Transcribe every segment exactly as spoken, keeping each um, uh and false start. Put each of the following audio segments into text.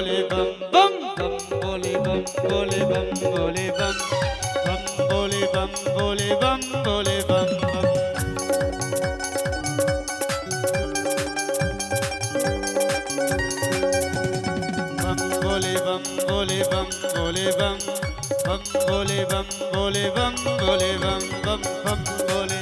भोले बम बम बम भोले बम भोले बम भोले बम बम भोले बम भोले बम भोले बम बम भोले बम भोले बम भोले बम बम बम भोले बम भोले बम भोले बम बम भोले बम भोले बम भोले बम बम बम भोले।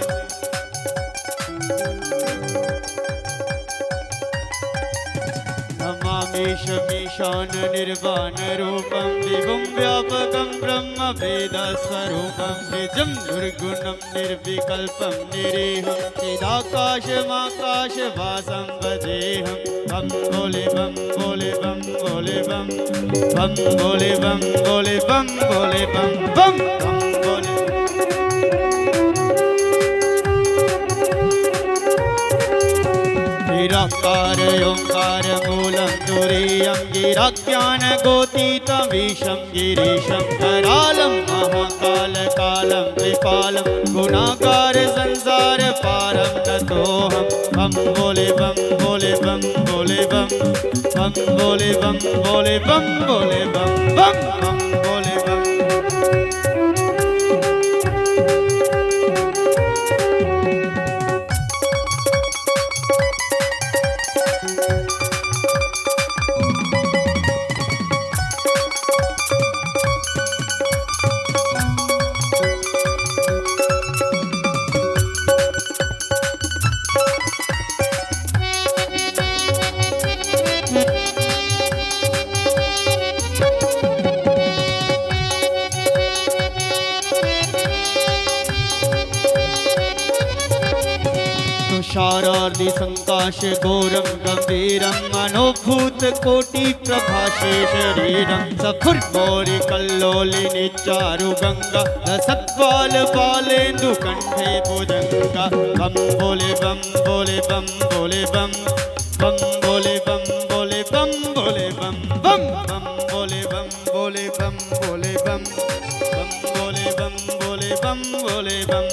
नमामीशमीशाननिर्वाणरूपं विभुं व्यापकं ब्रह्मवेदस्वरूपं निजं दुर्गुणं निर्विकल्पं निरीहं चिदाकाशमाकाशभासं भजेऽहं। बम भोले बम भोले बम भोले बम बम भोले बम भोले बम भोले बम बम बम भोले। निराकार ओंकार मूलं तुरीयं गिराख्यानगोतीतमीशं गिरीशं करालं महाकालकालं त्रिपालं गुणागार संसार पारं नतोऽहं। बम भोले बम भोले बम भोले बम बम भोले बम भोले बम भोले बम बम बम भोले बम। तुषारार्दिसङ्काशघोरं गम्भीरं मनोभूतकोटिप्रभाशेषरीरं सफुर्मौलिकल्लोलिनीचारुगङ्गा लसत्पालपालेन्दुकण्ठे भुजङ्गा। बम भोले बम भोले बम भोले बम बम भोले बम भोले बम भोले बम बम बम भोले बम भोले बम बम भोले बम भोले बम भोले बम।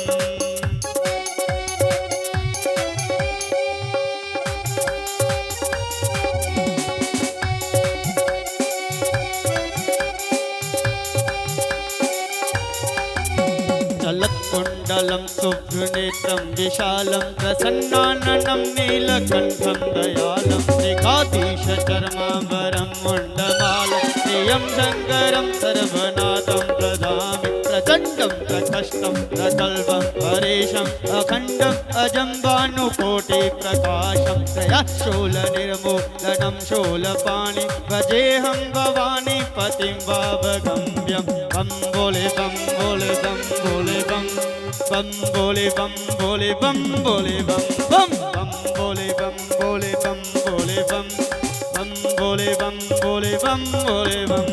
चलत्कुण्डलं सुभ्रुनेत्रं विशालं प्रसन्नाननं नीलकण्ठं दयालं निखातीशचर्माम्बरं मुण्डमालं प्रियं शङ्करं सर्वनाथं प्रदामि। प्रचण्डं प्रकष्टं प्रकल्पं परेशं अखण्डं अजं भानुकोटिप्रकाशं त्रयः शूलनिर्मूलनं शूलपाणि भजेऽहं भवानीपतिं भावगम्यं। बम भोले बम भोले बम भोले बम बम भोले बम भोले बम भोले बम बम बम भोले बम भोले बम भोले बम बम भोले बम भोले बम भोले बम।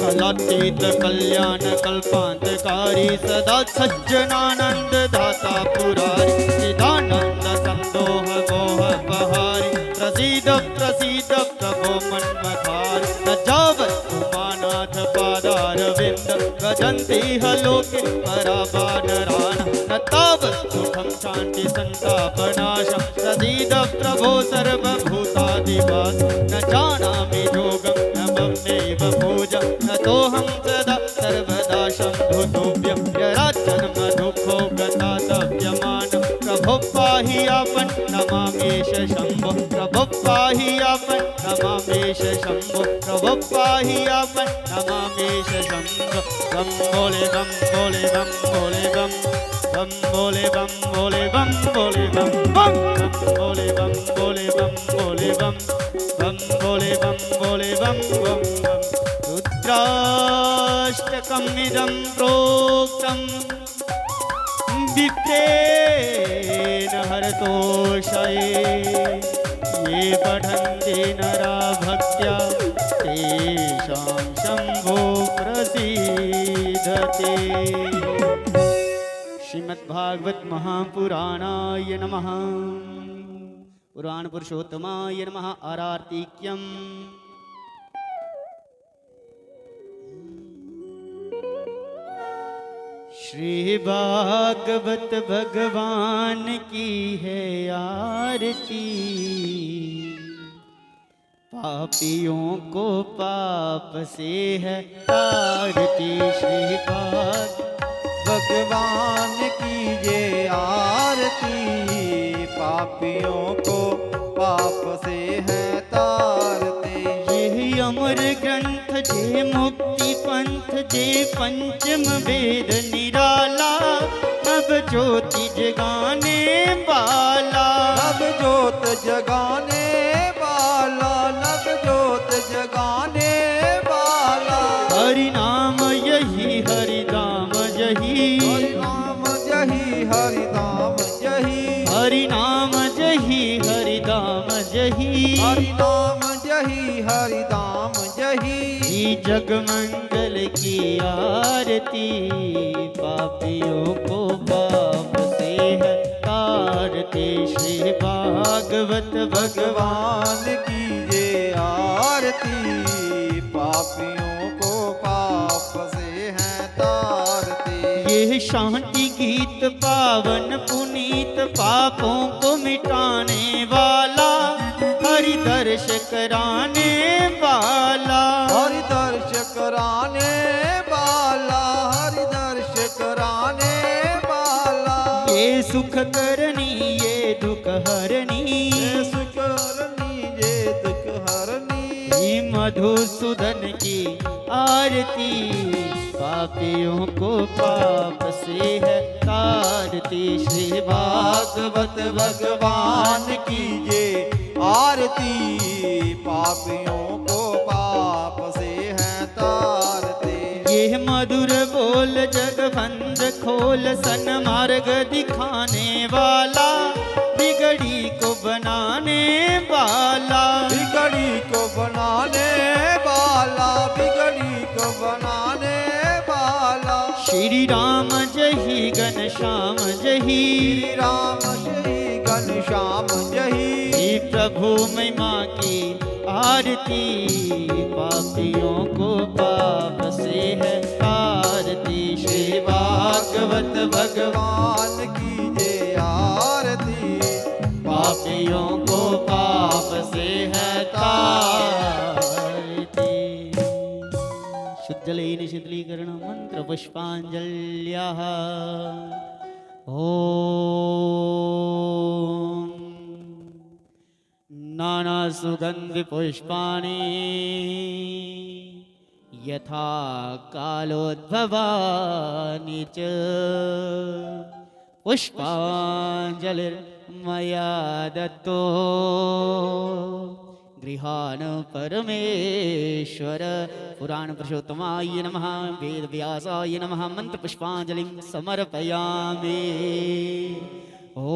कलातीत कल्याण कल्पांतकारी सदा सज्जनानंद दाता पुरारी चिदानंद संदोह मोह पहारी प्रसीद प्रसीद प्रभो मन्मथारी। न यावत् उमानाथ पादारविंद गजंतीह लोके पराबानरान न तावत् सुखं शांति संतापनाशं प्रसीद प्रभो सर्वभूताधिवास। न जानामि योगं न ममेव पूजा न तोहं सदा सर्वदा शंभो तुभ्यं। यरा जन्म दुखो गता तप्यमान प्रभो पाहि आपन नमामीश शंभो। प्रभो पाहि आपन नमामीश शंभो। प्रभो पाहि आपन नमामीश शंभो। बम भोले बम भोले बम भोले बम बम भोले बम भोले बम भोले बम बम बम भोले बम भोले बम भोले बम बम भोले बम भोले बम बम बम। रुद्राष्टकमिदं प्रोक्तं विप्रेण हरतोषये। ये पठन्ति नरा भक्त्या तेषां शंभो प्रसीद। दते। श्रीमद्भागवत महापुराणाय नमः। पुराण पुरुषोत्तमाय नमः। आरार्तिक्यम। श्री भागवत भगवान की है आरती। पापियों को पाप से है तारती। श्री भाग भगवान की ये आरती, पापियों को पाप से है तारती। यही अमर ग्रंथ जे मुक्ति पंथ, जे पंचम वेद निराला, नव ज्योति जगाने वाला। नव ज्योत जगाने वाला, नव ज्योत जगाने वाला। हरि नाम यही, हरि धाम यही। हरि नाम यही, हरि धाम यही। हरि नाम यही, हरि धाम यही। हरि नाम यही, हरि धाम यही। जग मंगल की आरती, पापियों को पाप से है तारती। श्री भागवत भगवान की ये आरती, पापियों को पाप से है तारती। ये शांति गीत पावन पुनीत, पापों को मिटाने वाला, हरि दर्श कराने वाला। हरि दर्श कराने वाला, हरि दर्श कराने वाला। ये सुख करनी, ये दुख हरनी। ये सुख करनी, ये दुख हरनी। श्री मधुसूदन की आरती, पापियों को पाप से है तारती। श्री भागवत भगवान की ये आरती, पापियों को पाप से है तारती। ये मधुर बोल जग बंद खोल, सन्मार्ग दिखाने वाला, बिगड़ी को बनाने वाला। बिगड़ी को बनाने वाला, बिगड़ी को बनाने वाला। श्री राम जही घनश्याम जही। श्री राम जही घनश्याम जही। श्री प्रभु महिमा की आरती, पापियों को पाप से है तारती। श्री भागवत भगवान की जय आरती, पापियों को पाप से है तारती। शुद्धजलेन शीतलीकरण मंत्र पुष्पांजल्याः। ओम नाना सुगंधि पुष्पाणि यथा कालोद्भवानि च। पुष्पांजलिर्मया दत्तो गृहाण परमेश्वर। पुराण पुरुषोत्तमाय नमः, वेद व्यासाय नमः। मंत्र पुष्पांजलिं समर्पयामि। ओम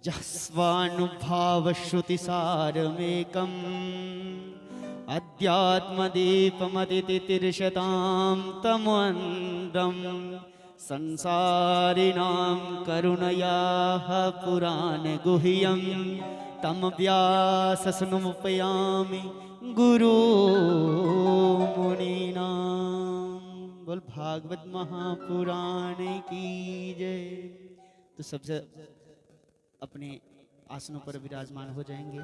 जस्वानुभावश्रुतिसारमेकम् अध्यात्मदीपमतितितिर्षतां तमोऽन्धं संसारिणां करुणयाः पुराणगुह्यं तं व्याससुनमुपयामि गुरु मुनीनां। बोल भागवत महापुराण की जय। तो सबसे अपने आसनों पर विराजमान हो जाएंगे।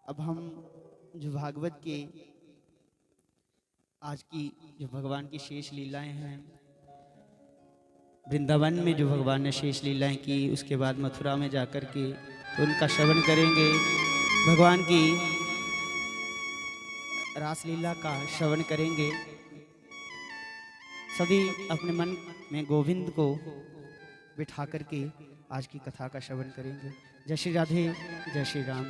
अब हम जो भागवत के आज की जो भगवान की शेष लीलाएं हैं, वृंदावन में जो भगवान ने शेष लीलाएं की, उसके बाद मथुरा में जाकर के तो उनका श्रवण करेंगे। भगवान की रासलीला का श्रवण करेंगे। सभी अपने मन में गोविंद को बिठा करके आज की कथा का श्रवण करेंगे। जय श्री राधे, जय श्री राम।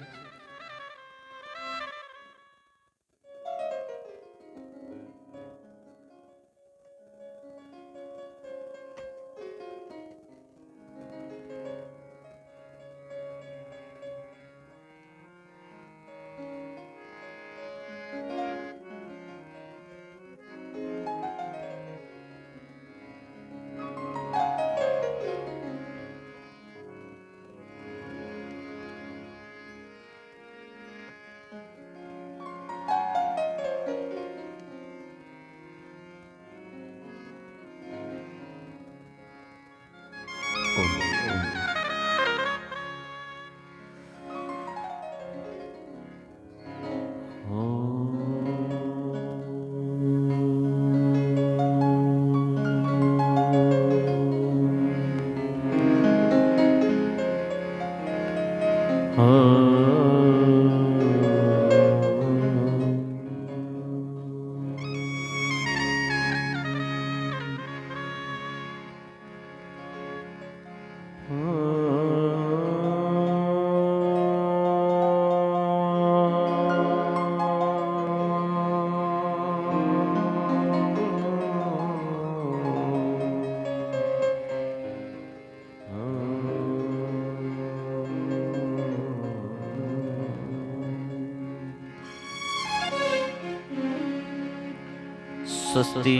स्वस्ति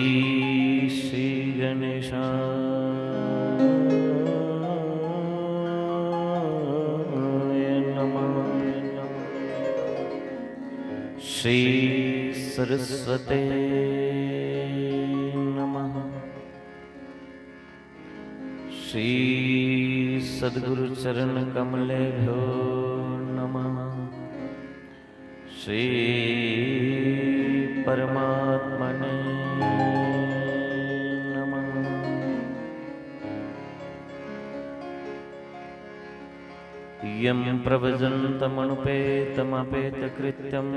श्री गणेशाय नमः। श्री सरस्वते नमः। श्री सद्गुरु चरण कमलेभ्यो नमः। श्री परमात्मने नमः। यं प्रव्रजन्तमनुपेतमपेतकृत्यं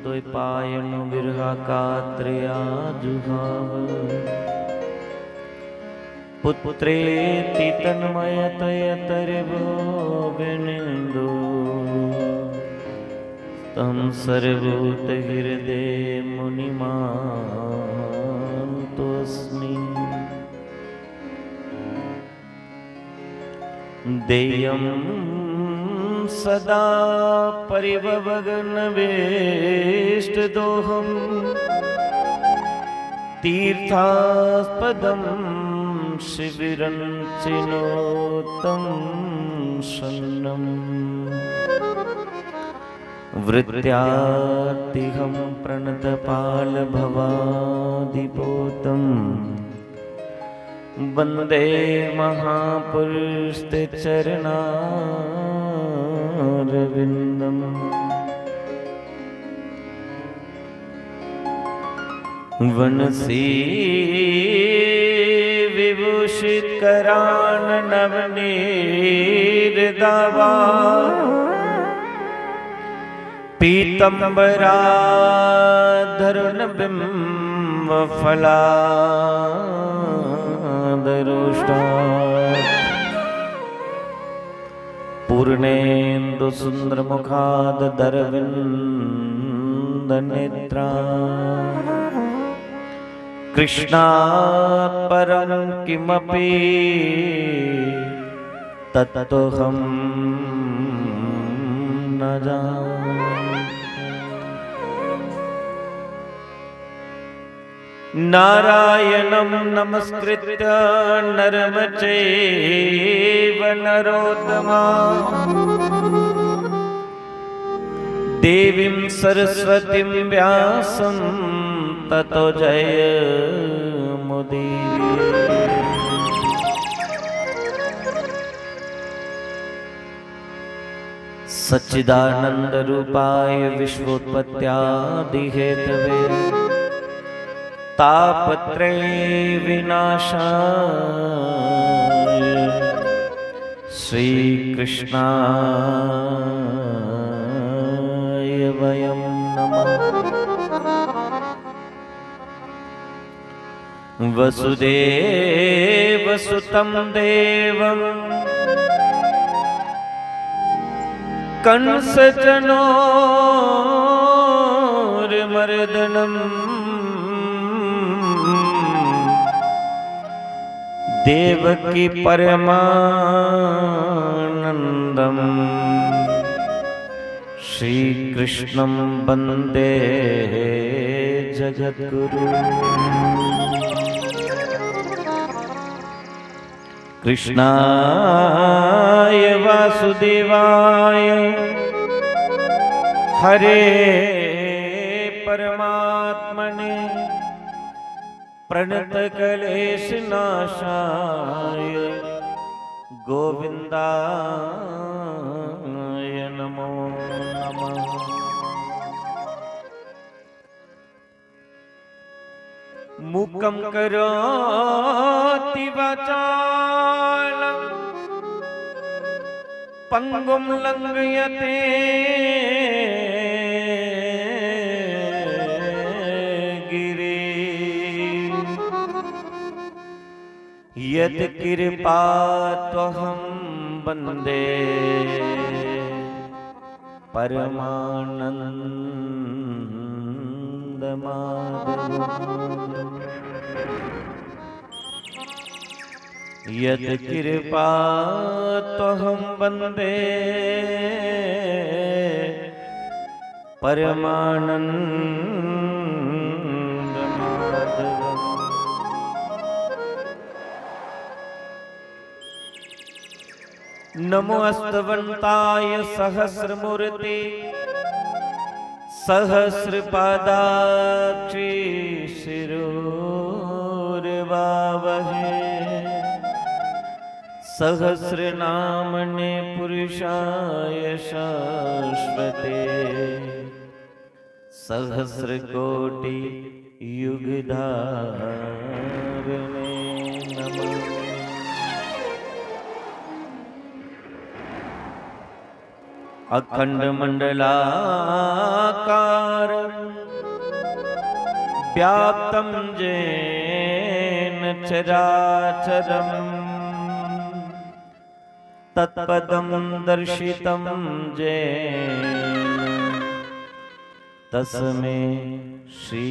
द्वैपायनो विरहाकातरया जुहाव। पुत्रेति तन्मयतयतरिवो विनिन्दो तं सर्वभूतहृदये मुनिमानतोऽस्मि। देयं सदा परिभवघ्नवेष्टदोहं तीर्थास्पदं शिबिरं चिनोत्तं शरणम्। वृत्त्यार्तिहं प्रणतपालभवादिपोतं वन्दे महापुरुषते चरणारविन्दम्। वंशी विभूषित करान नवनीर दावा पीतंबराधरुण बिंब फलादरोष्टा पूर्णेन्दु सुंदर मुखाद दरविंद नेत्रा कृष्णात् परं किमपि तत्त्वहं न जान। नारायणं नमस्कृत्य नरं चैव नरोत्तमा देवीं सरस्वतीं व्यासं ततो जयमुदीरये। सच्चिदानन्दरूपाय विश्वोत्पत्त्यादिहेतवे तापत्रयविनाशाय श्रीकृष्णाय वयं नमः। वसुदेवसुतं देवं कंसजनोर्मर्दनम् देवकी परमानन्दम् श्रीकृष्णं वन्दे जगद्गुरु। कृष्णाय वासुदेवाय हरे परमात्मने प्रणतक्लेशनाशाय गोविन्दाय नमो नमः। मूकं करोति वाचालं पंगुं लंघयते गिरि। यत्कृपा त्वहं वन्दे परमानन्दमाधवम्। यत्कृपा त्वहं वन्दे परमानन्दमाधवम्। नमोऽस्तवन्ताय सहस्रमूर्ति सहस्रपादाक्षि शिरोर्वावहे। सहस्रनामने पुरुषाय शाश्वते सहस्रकोटि युगधारिणे नमः। अखण्डमण्डलाकारं व्याप्तं येन चराचरम्। तत्पदं दर्शितं येन तस्मै श्री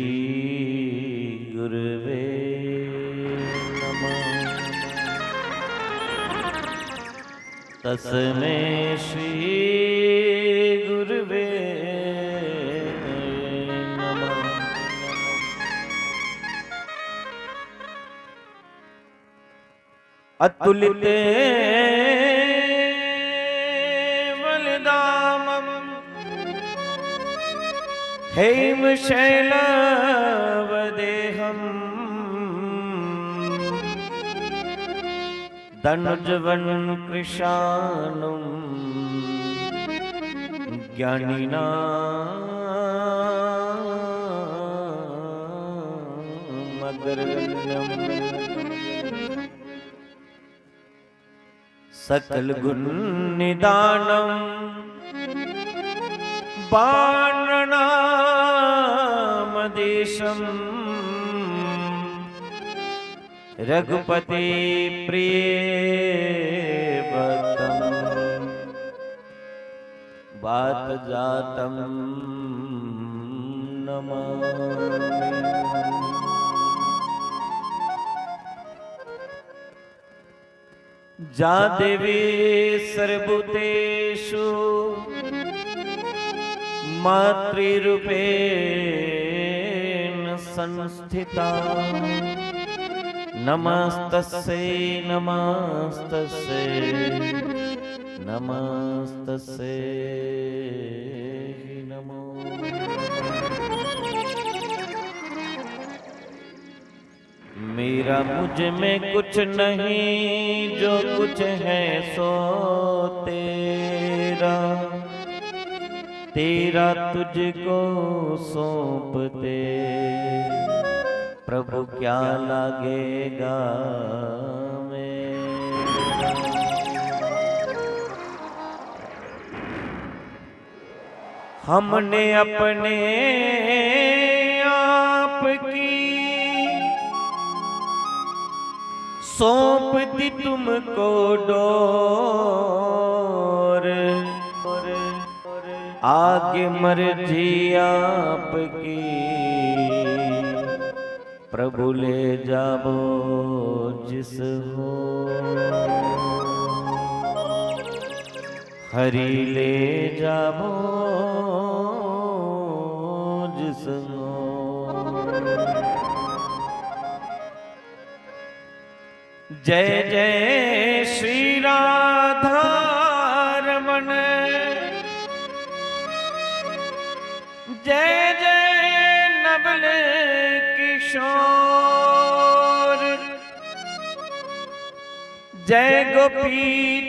गुरुवे नमः। तस्मै श्री गुरुवे नमः। अतुलिते बलधामं हेमशैलवदेहं धनुजवनं कृशानुं ज्ञानिनामग्रगण्यम्। सकलगुणनिधानं बाणनामधीशं रघुपतिप्रियभक्तं वातजातं नमामि। या देवी सर्वभूतेषु मातृरूपेण संस्थिता। नमस्तस्यै, नमस्तस्यै, नमस्तस्यै नमो। मेरा मुझ में कुछ नहीं, जो कुछ है सो तेरा, तेरा तुझको सौंपते प्रभु क्या लागेगा मेरा। हमने अपने आप की सौंप दी तुमको डोर, आगे मर्जी आपकी, प्रभु ले जावो जिस हो। हरि ले जावो जिसनो। जय जय श्री राधा रमन, जय जय नवल किशोर, जय गोपी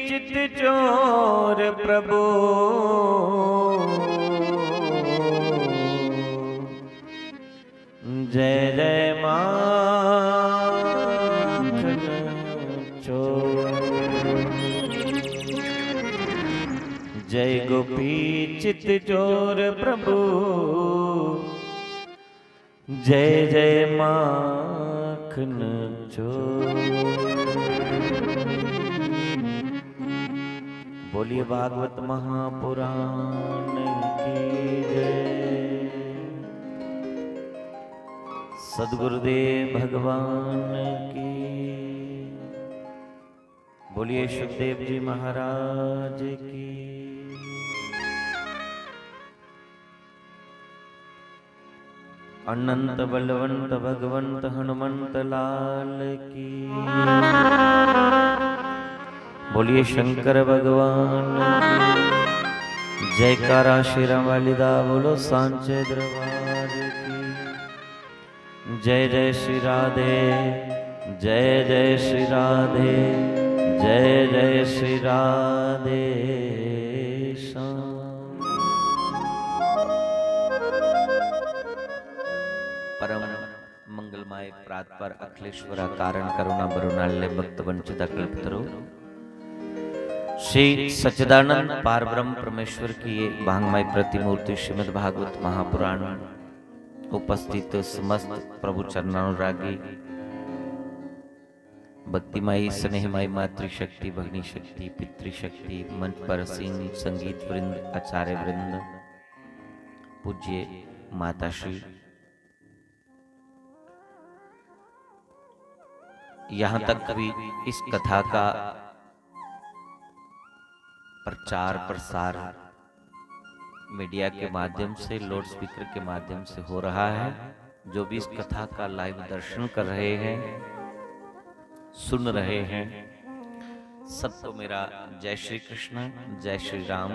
चित चोर प्रभु, जय जय माखन चोर। जय गोपी चित चोर प्रभु, जय जय माखन चोर। बोलिए भागवत महापुराण की जय, सदगुरुदेव भगवान की। बोलिए सुखदेव जी महाराज की। अनंत बलवंत भगवंत हनुमंत लाल की। बोलिए शंकर भगवान की। जयकारा शेरां वाली दा, बोलो सांचे दरबार की। जय जय श्री राधे, जय जय श्री राधे, जय जय श्री राधे श्याम। परम मंगलमय प्रात पर अखिलेश्वर कारण करुणा बरुणाले भक्त वंचित कल्पतरु श्री सच्चिदानंद पारब्रह्म परमेश्वर की ये भांगमय प्रतिमूर्ति श्रीमद् भागवत महापुराण उपस्थित समस्त प्रभु चरणानुरागी भक्तिमयी स्नेहमयी मातृशक्ति, भगिनी शक्ति, पितृशक्ति, मंच पर आसीन संगीत वृंद, आचार्य वृंद, पूज्य माता श्री, यहाँ तक भी इस कथा का प्रचार प्रसार मीडिया के माध्यम से, लाउडस्पीकर के माध्यम से हो रहा है। जो भी इस कथा का लाइव दर्शन कर रहे हैं, सुन रहे हैं, सबको मेरा जय श्री कृष्ण, जय श्री राम।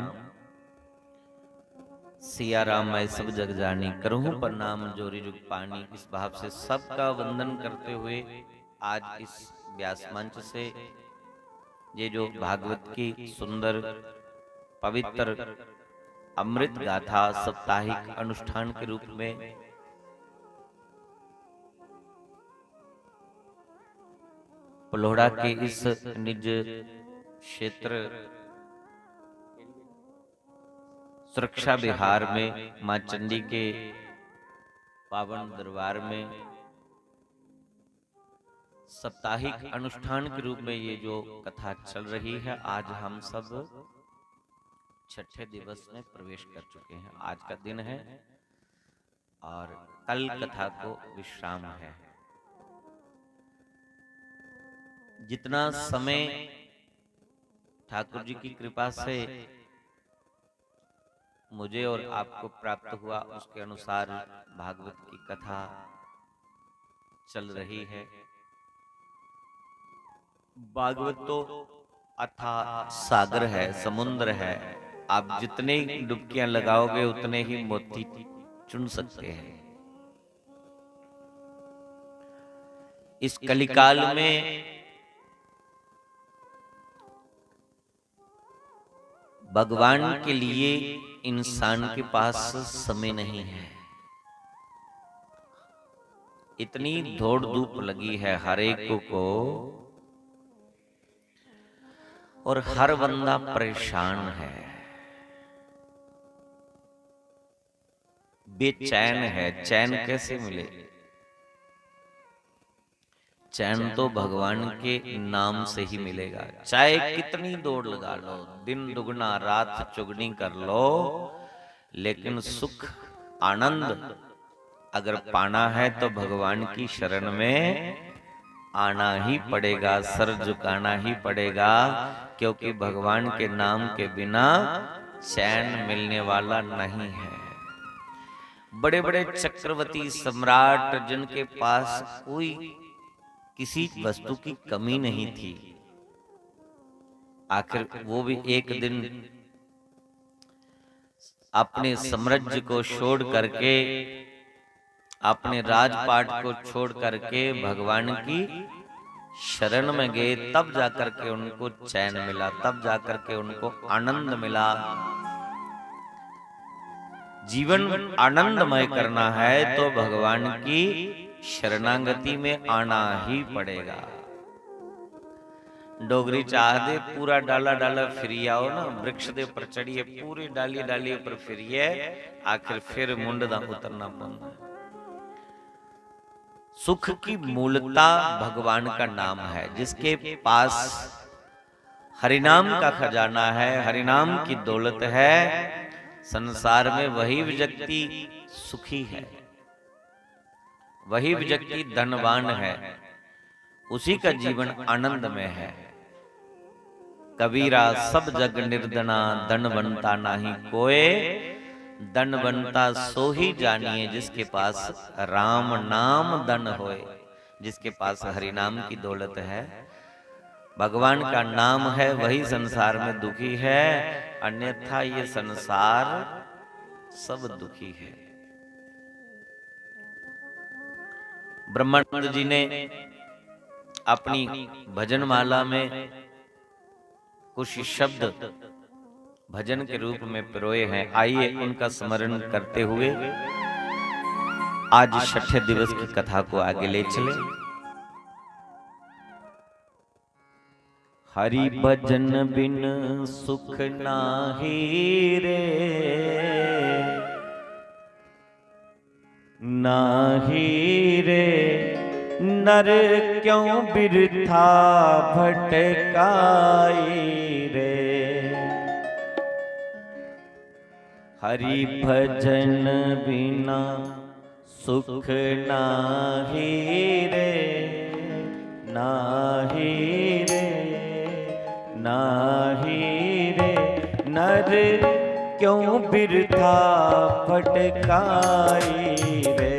सिया राम मैं सब जग जानी, करूँ प्रणाम जोरी जुग पानी। इस भाव से सबका वंदन करते हुए आज इस व्यास मंच से ये जो भागवत की सुंदर पवित्र अमृत गाथा साप्ताहिक अनुष्ठान के रूप में पलोड़ा के इस निज क्षेत्र सुरक्षा विहार में माँ चंडी के पावन दरबार में साप्ताहिक अनुष्ठान के रूप में ये जो कथा चल रही है, आज हम सब छठे दिवस में प्रवेश कर चुके हैं। आज का दिन है और कल कथा को विश्राम है। जितना समय ठाकुर जी की कृपा से मुझे और आपको प्राप्त हुआ, उसके अनुसार भागवत की कथा चल रही है। भागवत तो अथाह सागर है, समुद्र है। आप जितने डुबकियां लगाओगे, उतने ही मोती चुन सकते हैं। इस कलिकाल में भगवान के लिए इंसान के पास समय नहीं है। इतनी दौड़ धूप लगी है हर एक को, और हर बंदा परेशान है, बेचैन है। चैन कैसे मिले? चैन तो भगवान के नाम से ही मिलेगा। चाहे कितनी दौड़ लगा लो, दिन दुगना रात चुगनी कर लो, लेकिन सुख आनंद अगर पाना है तो भगवान की शरण में आना ही पड़ेगा, सर झुकाना ही पड़ेगा, क्योंकि भगवान के नाम के बिना चैन मिलने वाला नहीं है। बड़े बड़े चक्रवर्ती सम्राट जिनके पास कोई किसी वस्तु की कमी नहीं थी, आखिर वो भी एक दिन अपने साम्राज्य को छोड़ करके, अपने राजपाट को छोड़ करके भगवान की शरण में गए, तब जाकर के उनको चैन मिला, तब जाकर के उनको आनंद मिला। जीवन आनंदमय करना है तो भगवान की शरणागति में आना ही पड़ेगा। डोगरी च आखदे, पूरा डाला डाला फिरी आओ ना, वृक्ष दे उप्पर चढ़िए, पूरी डाली डाली उप्पर फिरिए, आखिर फिर मुंड दा उतरना पौंदा है। सुख की मूलता भगवान का नाम है। जिसके पास हरिनाम का खजाना है, हरिनाम की दौलत है, संसार में वही व्यक्ति सुखी है, वही व्यक्ति धनवान है, उसी का जीवन आनंद में है। कबीरा सब जग निर्धना, धनवंता नाही कोय। धनवंता सोही जानिए जिसके पास राम नाम धन होए, जिसके पास हरि नाम की दौलत है, भगवान का नाम है, वही संसार में दुखी है, अन्यथा ये संसार सब दुखी है। ब्रह्मानंद जी ने अपनी भजन माला में कुछ शब्द भजन के रूप में पिरोए हैं। आइए, उनका स्मरण करते हुए आज छठे दिवस की कथा को आगे ले चले। हरि भजन बिन सुख नाही रे, नाही रे, नर क्यों बिरथा भटकाई रे। हरि भजन बिना सुख नाही रे, नाही रे, नाही रे, नर क्यों बिरथा भटकाई रे।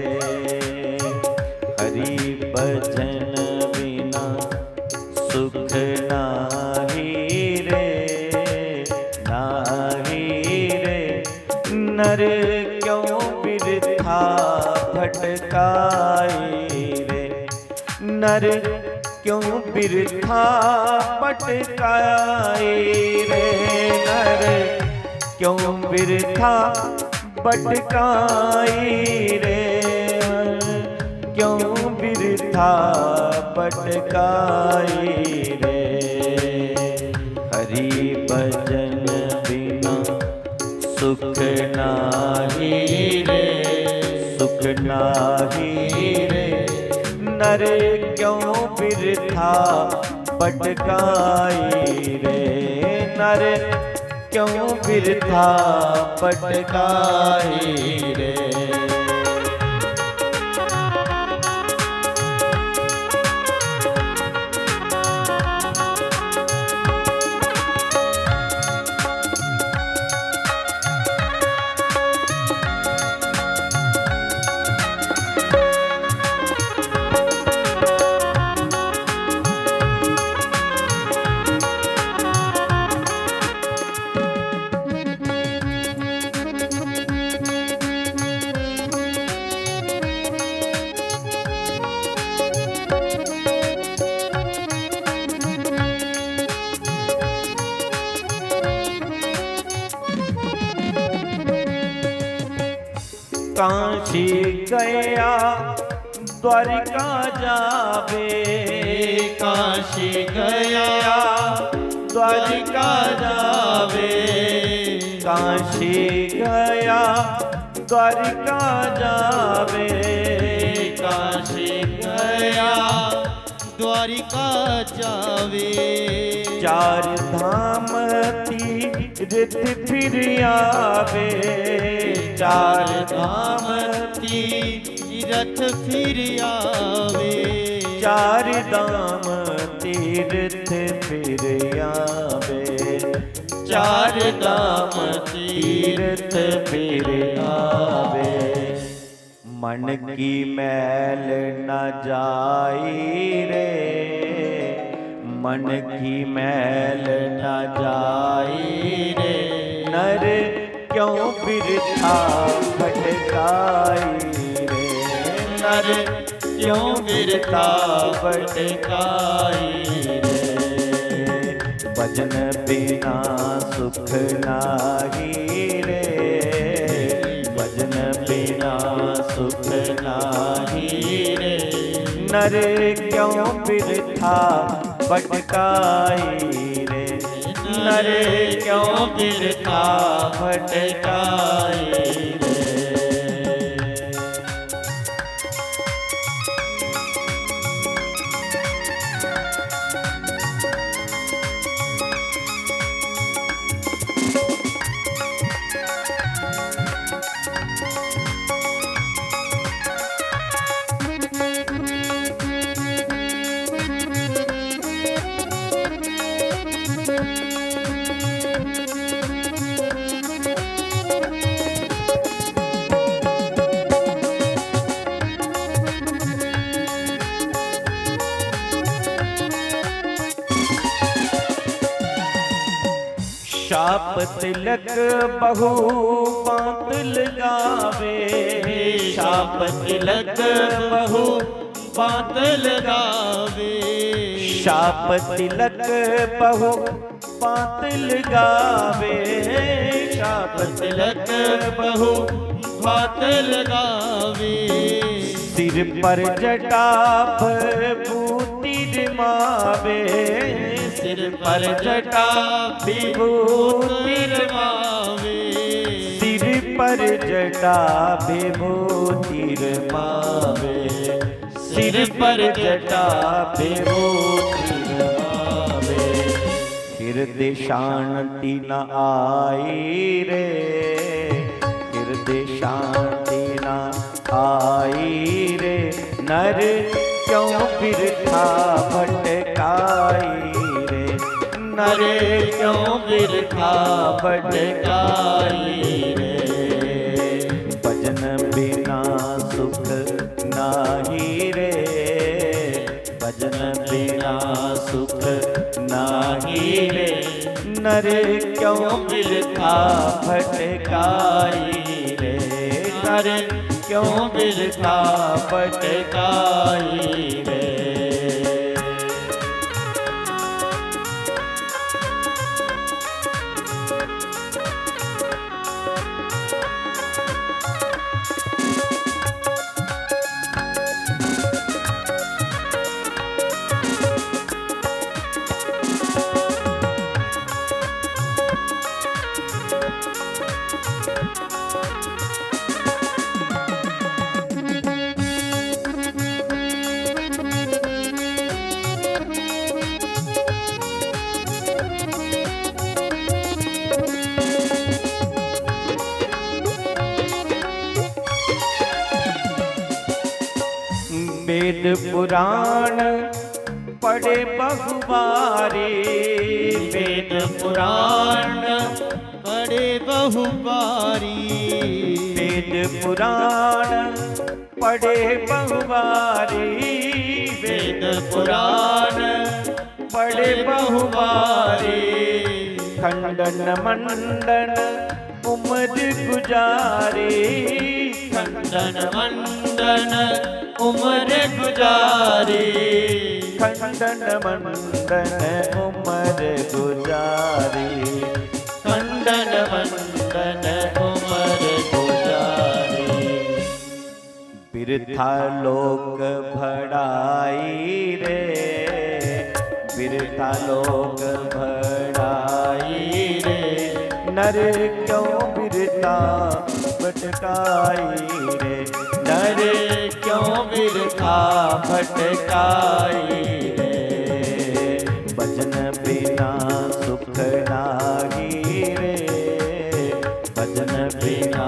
हरि भजन बिना सुख नाही रे, नाही रे, नर क्यों बिरथा भटकाई रे। नर क्यों बिरथा भटकाई रे, नर क्यों बिरथा भटकाई रे, क्यों बिरथा भटकाई रे। हरि भजन बिना सुख नाही रे, सुख नाही रे, नर क्यों बिरथा भटकाई रे, नर क्यों बिरथा भटकाई रे। काशी गया द्वारिका जावे, काशी गया द्वारिका जावे, काशी गया द्वारिका जावे, काशी गया द्वारिका जावे। चार धाम तीरथ फिर आवे, चार धाम तीरथ फिर आवे। चार धाम तीरथ फिर आवे, चार धाम तीरथ फिर आवे। मन की मैल न जाई रे, मन की मैल न जाई रे, नर क्यों बिरथा भटकाई रे, नर क्यों बिरथा भटकाई रे। भजन बिना सुख नाही रे, भजन बिना सुख नाही रे, नर क्यों बिरथा भटकाई रे, नर क्यों बिरथा भटकाई रे। शाप तिलक बहु बांत लगावे। शाप तिलक बहु बांत लगावे। शाप तिलक बहु बांत लगावे। शाप तिलक बहु बांत लगावे। सिर पर जटा विभूति रमावे। सिर पर जटा विभूति रमावे। सिर पर जटा विभूति रमावे। सिर पर जटा विभूति रमावे। हिरदे शांति न आई रे, हिरदे शांति न आई रे, नर क्यों बिरथा भटकाई रे, नर क्यों बिरथा भटकाई रे। भजन बिना सुख नाही रे, भजन बिना सुख नाही रे, नर क्यों बिरथा भटकाई रे, नर क्यों बिरथा भटकाई रे। वेद पुराण पढ़े बहुबारी, वेद पुराण पढ़े बहुबारी, वेद पुराण पढ़े बहुबारी, वेद पुराण पढ़े बहुबारी। खंडन मंडन उम्र गुजारी, खंडन मंडन उम्र गुजारी, खंडन मंडन उम्र गुजारी, खंडन मंडन उम्र गुजारी। बिरथा लोक भड़ाई रे, बिरथा लोक भड़ाई रे, नर क्यों बिरथा भटकाई रे, नर क्यों बिरथा भटकाई रे। भजन बिना सुख नाही रे, भजन बिना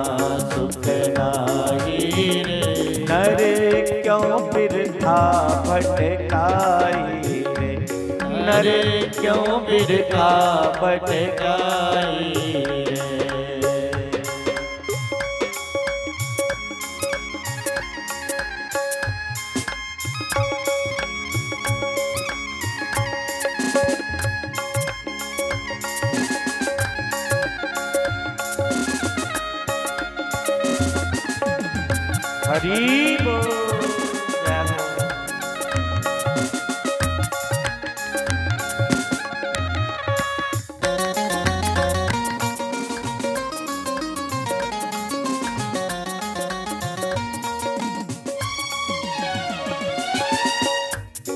सुख नाही रे। नर क्यों बिरथा भटकाई रे, नर क्यों बिरथा भटकाई रे। हरि बोल। जय हो।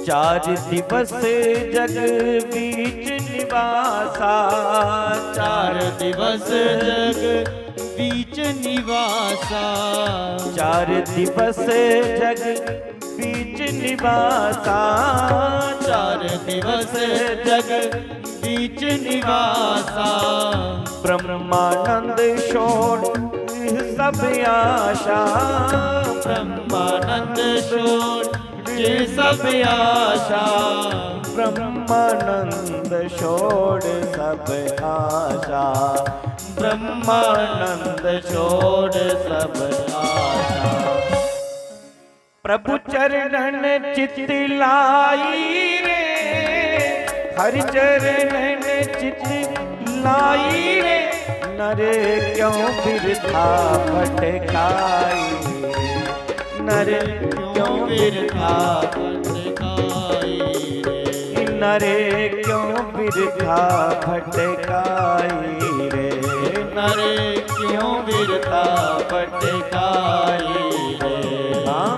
चार दिवस जग बीच निवासा, चार दिवस जग बीच निवासा, चार दिवस जग बीच निवासा, चार दिवस जग बीच निवासा। ब्रह्मानंद छोड़ सब आशा, ब्रह्मानंद छोड़ सब आशा, ब्रह्मानंद छोड़ सब आशा, ब्रह्मानंद छोड़ सब आशा। प्रभु चरणन चित लाई रे, हरि चरणन चित लाई रे। नर क्यों बिरथा भटकाई रे, नर क्यों बिरथा भटकाई रे, नर क्यों बिरथा भटकाई रे, नर क्यों बिरथा भटकाई रे। हाँ,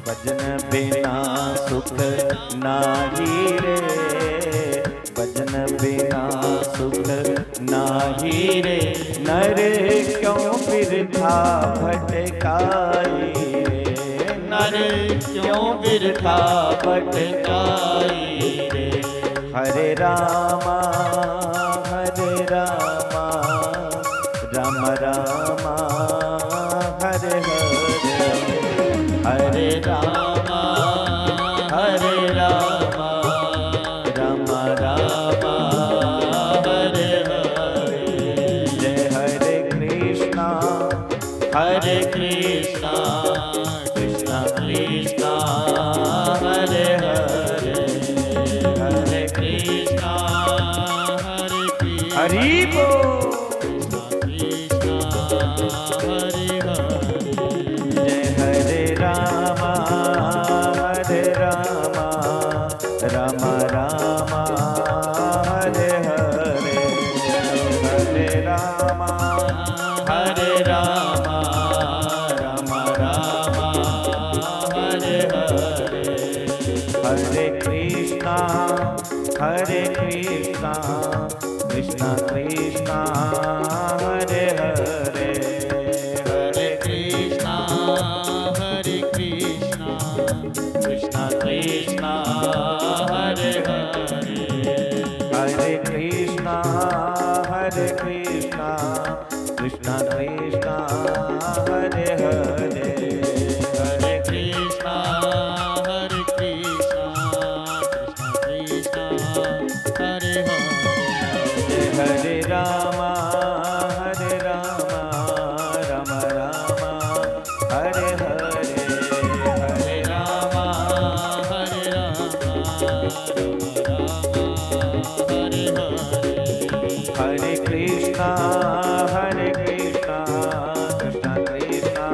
भजन बिना सुख नाही रे, भजन बिना सुख नाही रे, नर क्यों बिरथा भटकाई रे, नर क्यों बिरथा भटकाई रे। हरे रामा, हरे रामा, राम रामा, हरे हरे, हरे रामा, हरे रामा, राम रामा, हरे हरे। जय हरे कृष्णा, हरे कृष्णा, कृष्णा कृष्णा, हरे हरे, हरे कृष्णा, हरे कृष्णा। हरि बोल। कृष्णा कृष्णा, हरे हरे। जय हरे रामा, हरे रामा, राम राम, हरे हरे। हरे राम, हरे राम, राम राम, हरे हरे। हरे कृष्णा, हरे कृष्णा, कृष्णा कृष्णा, हरे हरे। हरे कृष्णा, हरे कृष्णा, कृष्णा कृष्णा, हरे हरे। हरे कृष्णा, हरे कृष्णा, कृष्णा कृष्णा, हरे हरे। हरे कृष्णा, हरे कृष्णा, कृष्णा कृष्णा, हरे हरे। हरे रामा, हरे रामा, राम रामा, हरे हरे। हरे रामा, हरे रामा, राम रामा, हरे हरे। हरे कृष्णा, हरे कृष्णा, कृष्णा कृष्णा,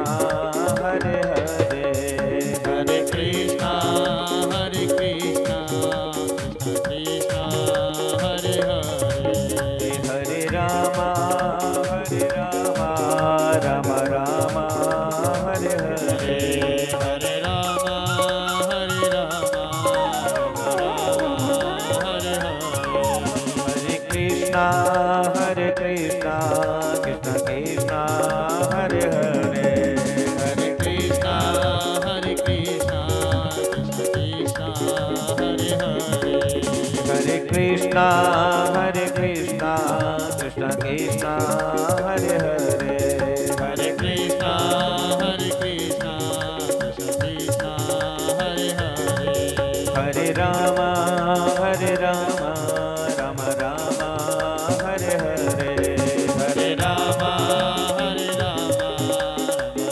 हरे हरे। हरे कृष्णा, हरे कृष्णा, कृष्णा कृष्णा, हरे हरे। हरे रामा, हरे रामा, राम रामा, हरे हरे। हरे रामा, हरे रामा, राम रामा, हरे हरे। हरे कृष्णा, हरे कृष्णा, कृष्णा कृष्णा, हरे हरे। हरे कृष्णा, हरे कृष्णा, कृष्णा कृष्णा, हरे हरे। हरे कृष्णा, हरे कृष्णा, कृष्णा कृष्णा, हरे हरे। हरे कृष्णा, हरे कृष्णा, कृष्णा कृष्णा, हरे हरे। हरे रामा, हरे रामा, राम रामा, हरे हरे। हरे रामा, हरे रामा,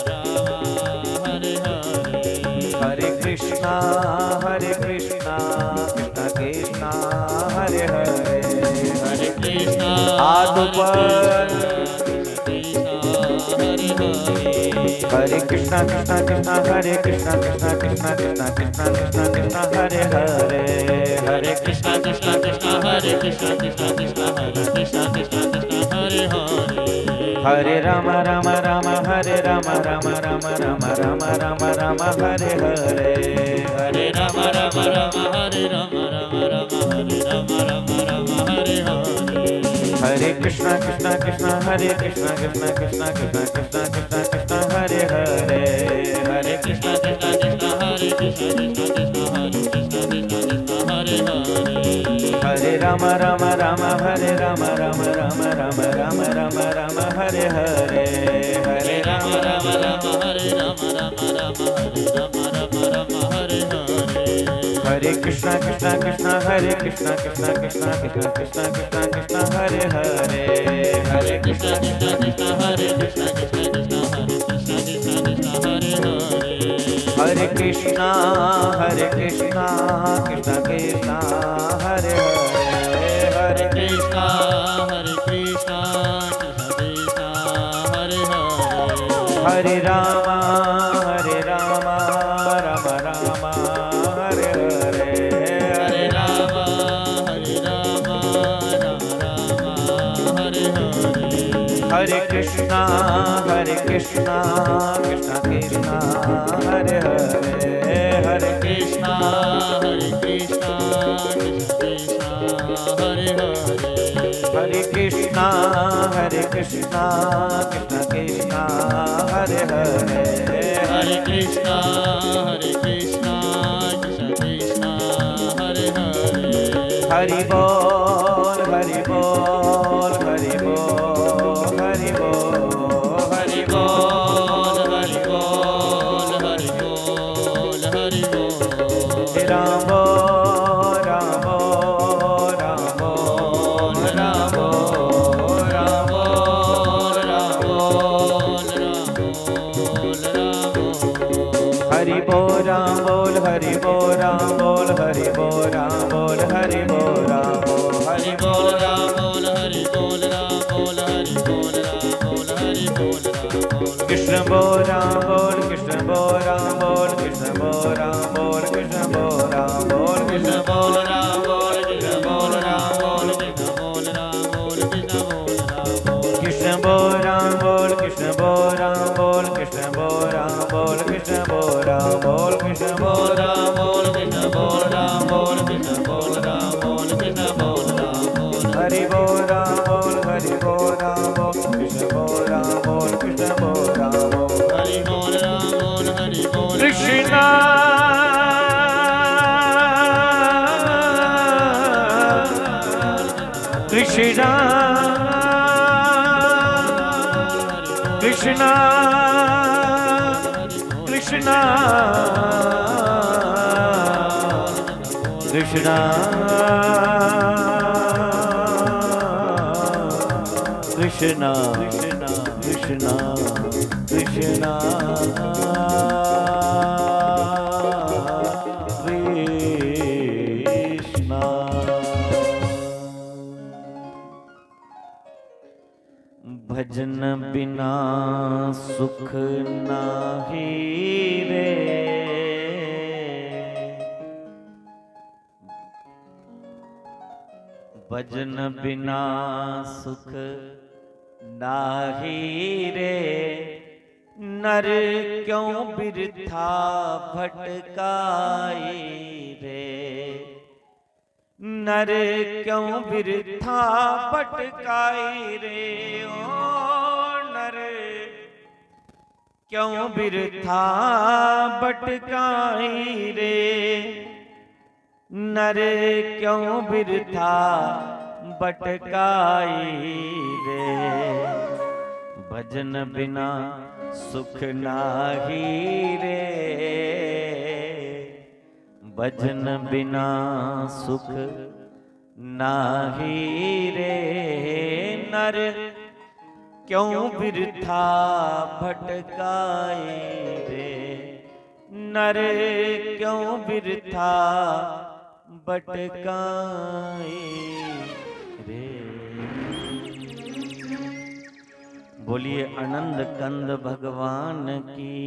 राम रामा, हरे हरे। हरे कृष्णा, हरे कृष्णा, कृष्णा कृष्णा, हरे हरे। हरे कृष्णा, हाथ ऊपर। हरे कृष्णा, कृष्णा कृष्णा, हरे कृष्णा, कृष्णा कृष्णा, कृष्णा कृष्णा, कृष्णा कृष्णा, हरे हरे। हरे कृष्णा, कृष्णा कृष्णा, हरे कृष्णा, कृष्णा कृष्णा, हरे कृष्णा, कृष्णा कृष्णा, हरे हरे। हरे राम, राम राम, हरे राम, राम राम, राम राम, राम राम, हरे हरे। हरे राम, राम राम, हरे राम, राम राम, हरे राम, राम राम, हरे हरे। हरे कृष्णा, कृष्णा कृष्णा, हरे कृष्णा, कृष्णा कृष्णा, कृष्णा कृष्णा, कृष्णा कृष्णा, हरे हरे। हरे कृष्णा, कृष्णा कृष्णा, हरे कृष्णा, कृष्णा कृष्णा, हरे कृष्णा, कृष्णा कृष्णा, हरे हरे। हरे राम, राम राम, हरे राम, राम राम, राम राम, राम राम, हरे हरे। हरे राम, राम राम, हरे राम, राम राम, हरे राम, राम राम, हरे हरे। हरे कृष्णा, कृष्णा कृष्णा, हरे कृष्णा, कृष्णा कृष्णा, कृष्णा कृष्णा, कृष्णा कृष्णा, हरे हरे। हरे कृष्णा, कृष्णा कृष्णा, हरे कृष्णा, कृष्णा कृष्णा, हरे कृष्णा, कृष्णा कृष्णा, हरे हरे। हरे कृष्णा, हरे कृष्णा, कृष्णा कृष्णा, हरे हरे। हरे कृष्णा हरे कृष्णा कृष्णा कृष्णा हरे हरे। हरे राम हरे राम राम राम हरे हरे। हरे राम हरे राम राम राम हरे हरे। हरे कृष्णा हरे कृष्णा कृष्णा कृष्णा हरे हरे। हरे कृष्णा हरे कृष्णा कृष्णा कृष्णा हरे हरे। हरे कृष्णा हरे कृष्णा कृष्णा कृष्णा हरे हरे। हरे कृष्णा हरे कृष्णा कृष्णा कृष्णा हरे हरे। हरि बोल हरि बोल हरि बोल हरि बोल। हरि बोल हरि बोल हरि बोल हरि बोल। राम बोल राम बोल राम बोल राम बोल राम बोल राम बोल राम बोल। हरि बोल राम बोल हरि बोल राम बोल हरि बोल राम बोल हरि बोल राम बोल। हरि बोल राम बोल हरि बोल राम बोल हरि बोल राम बोल हरि बोल राम बोल। कृष्ण बोल राम बोल कृष्ण बोल राम बोल कृष्ण बोल राम बोल कृष्ण बोल राम बोल कृष्ण बोल राम बोल कृष्ण बोल राम बोल कृष्ण बोल राम बोल कृष्ण बोल राम बोल। कृष्ण बोल राम बोल कृष्ण बोल राम बोल कृष्ण बोल राम बोल कृष्ण बोल राम बोल कृष्ण बोल राम बोल कृष्ण बोल राम बोल कृष्ण बोल राम बोल। हरि बोल राम बोल हरि बोल राम बोल कृष्ण बोल राम बोल कृष्ण बोल राम बोल। हरि बोल राम बोल हरि बोल कृष्णा कृष्णा कृष्णा कृष्णा कृष्णा कृष्णा कृष्णा कृष्णा कृष्णा। भजन बिना सुख नाही रे। भजन बिना सुख नाही रे। नर क्यों बिरथा भटकाई रे। नर क्यों बिरथा भटकाई रे। ओ नर क्यों बिरथा भटकाई रे। नर क्यों बिरथा भटकाई रे। भजन बिना सुख नाही रे। भजन बिना सुख नाही रे। नर क्यों बिरथा भटकाई रे। नर क्यों बिरथा भटकाई रे। बोलिए आनंद कंद भगवान की,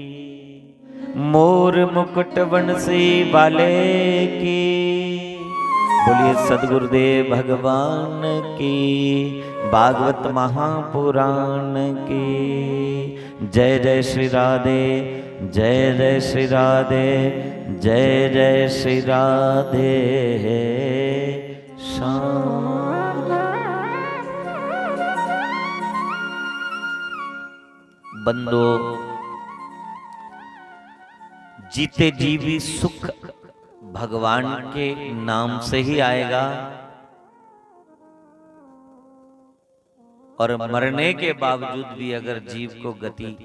मोर मुकुट बंसी वाले की। बोलिए सदगुरुदेव भगवान की, भागवत महापुराण की। जय जय श्री राधे, जय जय श्री राधे, जय जय श्री राधे श्याम। बंदो, जीते जी भी सुख भगवान के नाम से ही आएगा और मरने के बावजूद भी अगर जीव को गति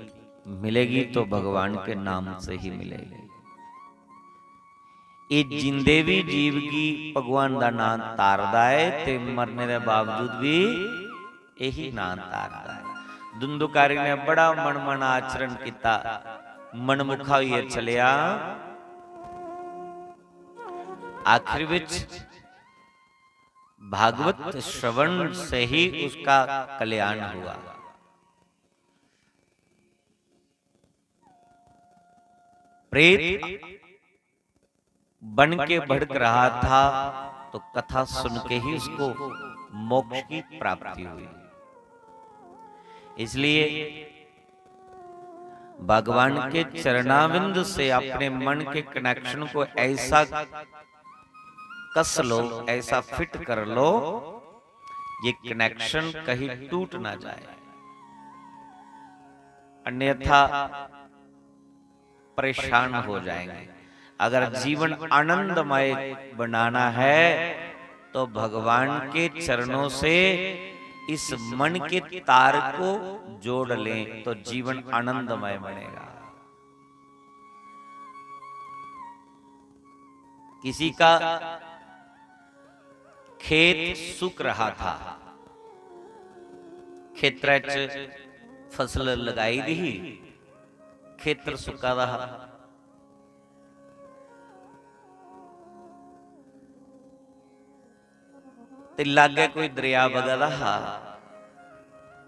मिलेगी तो भगवान के नाम से ही मिलेगी। ये जिंदे भी जीव की भगवान का नाम तारदा है ते मरने के बावजूद भी यही नाम तारदा है। धुंधुकारी ने बड़ा मन मन आचरण किया, मनमुखा होइए चलिया। आखिर विच भागवत श्रवण से ही उसका कल्याण हुआ। प्रेत बन के भड़क रहा था, तो कथा सुन के ही उसको मोक्ष की प्राप्ति हुई। इसलिए भगवान के चरणाविंद से अपने मन के कनेक्शन को ऐसा कस लो, ऐसा फिट कर लो, ये कनेक्शन कहीं टूट ना जाए, अन्यथा परेशान हो जाएंगे। अगर जीवन आनंदमय बनाना है, तो भगवान के चरणों से इस मन के तार को जोड़ लें, तो जीवन आनंदमय बनेगा। किसी का खेत सुक रहा था, खेतरै च फसल लगाई दी ही, खेतर सुक्का दा हा। ते लागै कोई दरेआ बगा दा हा।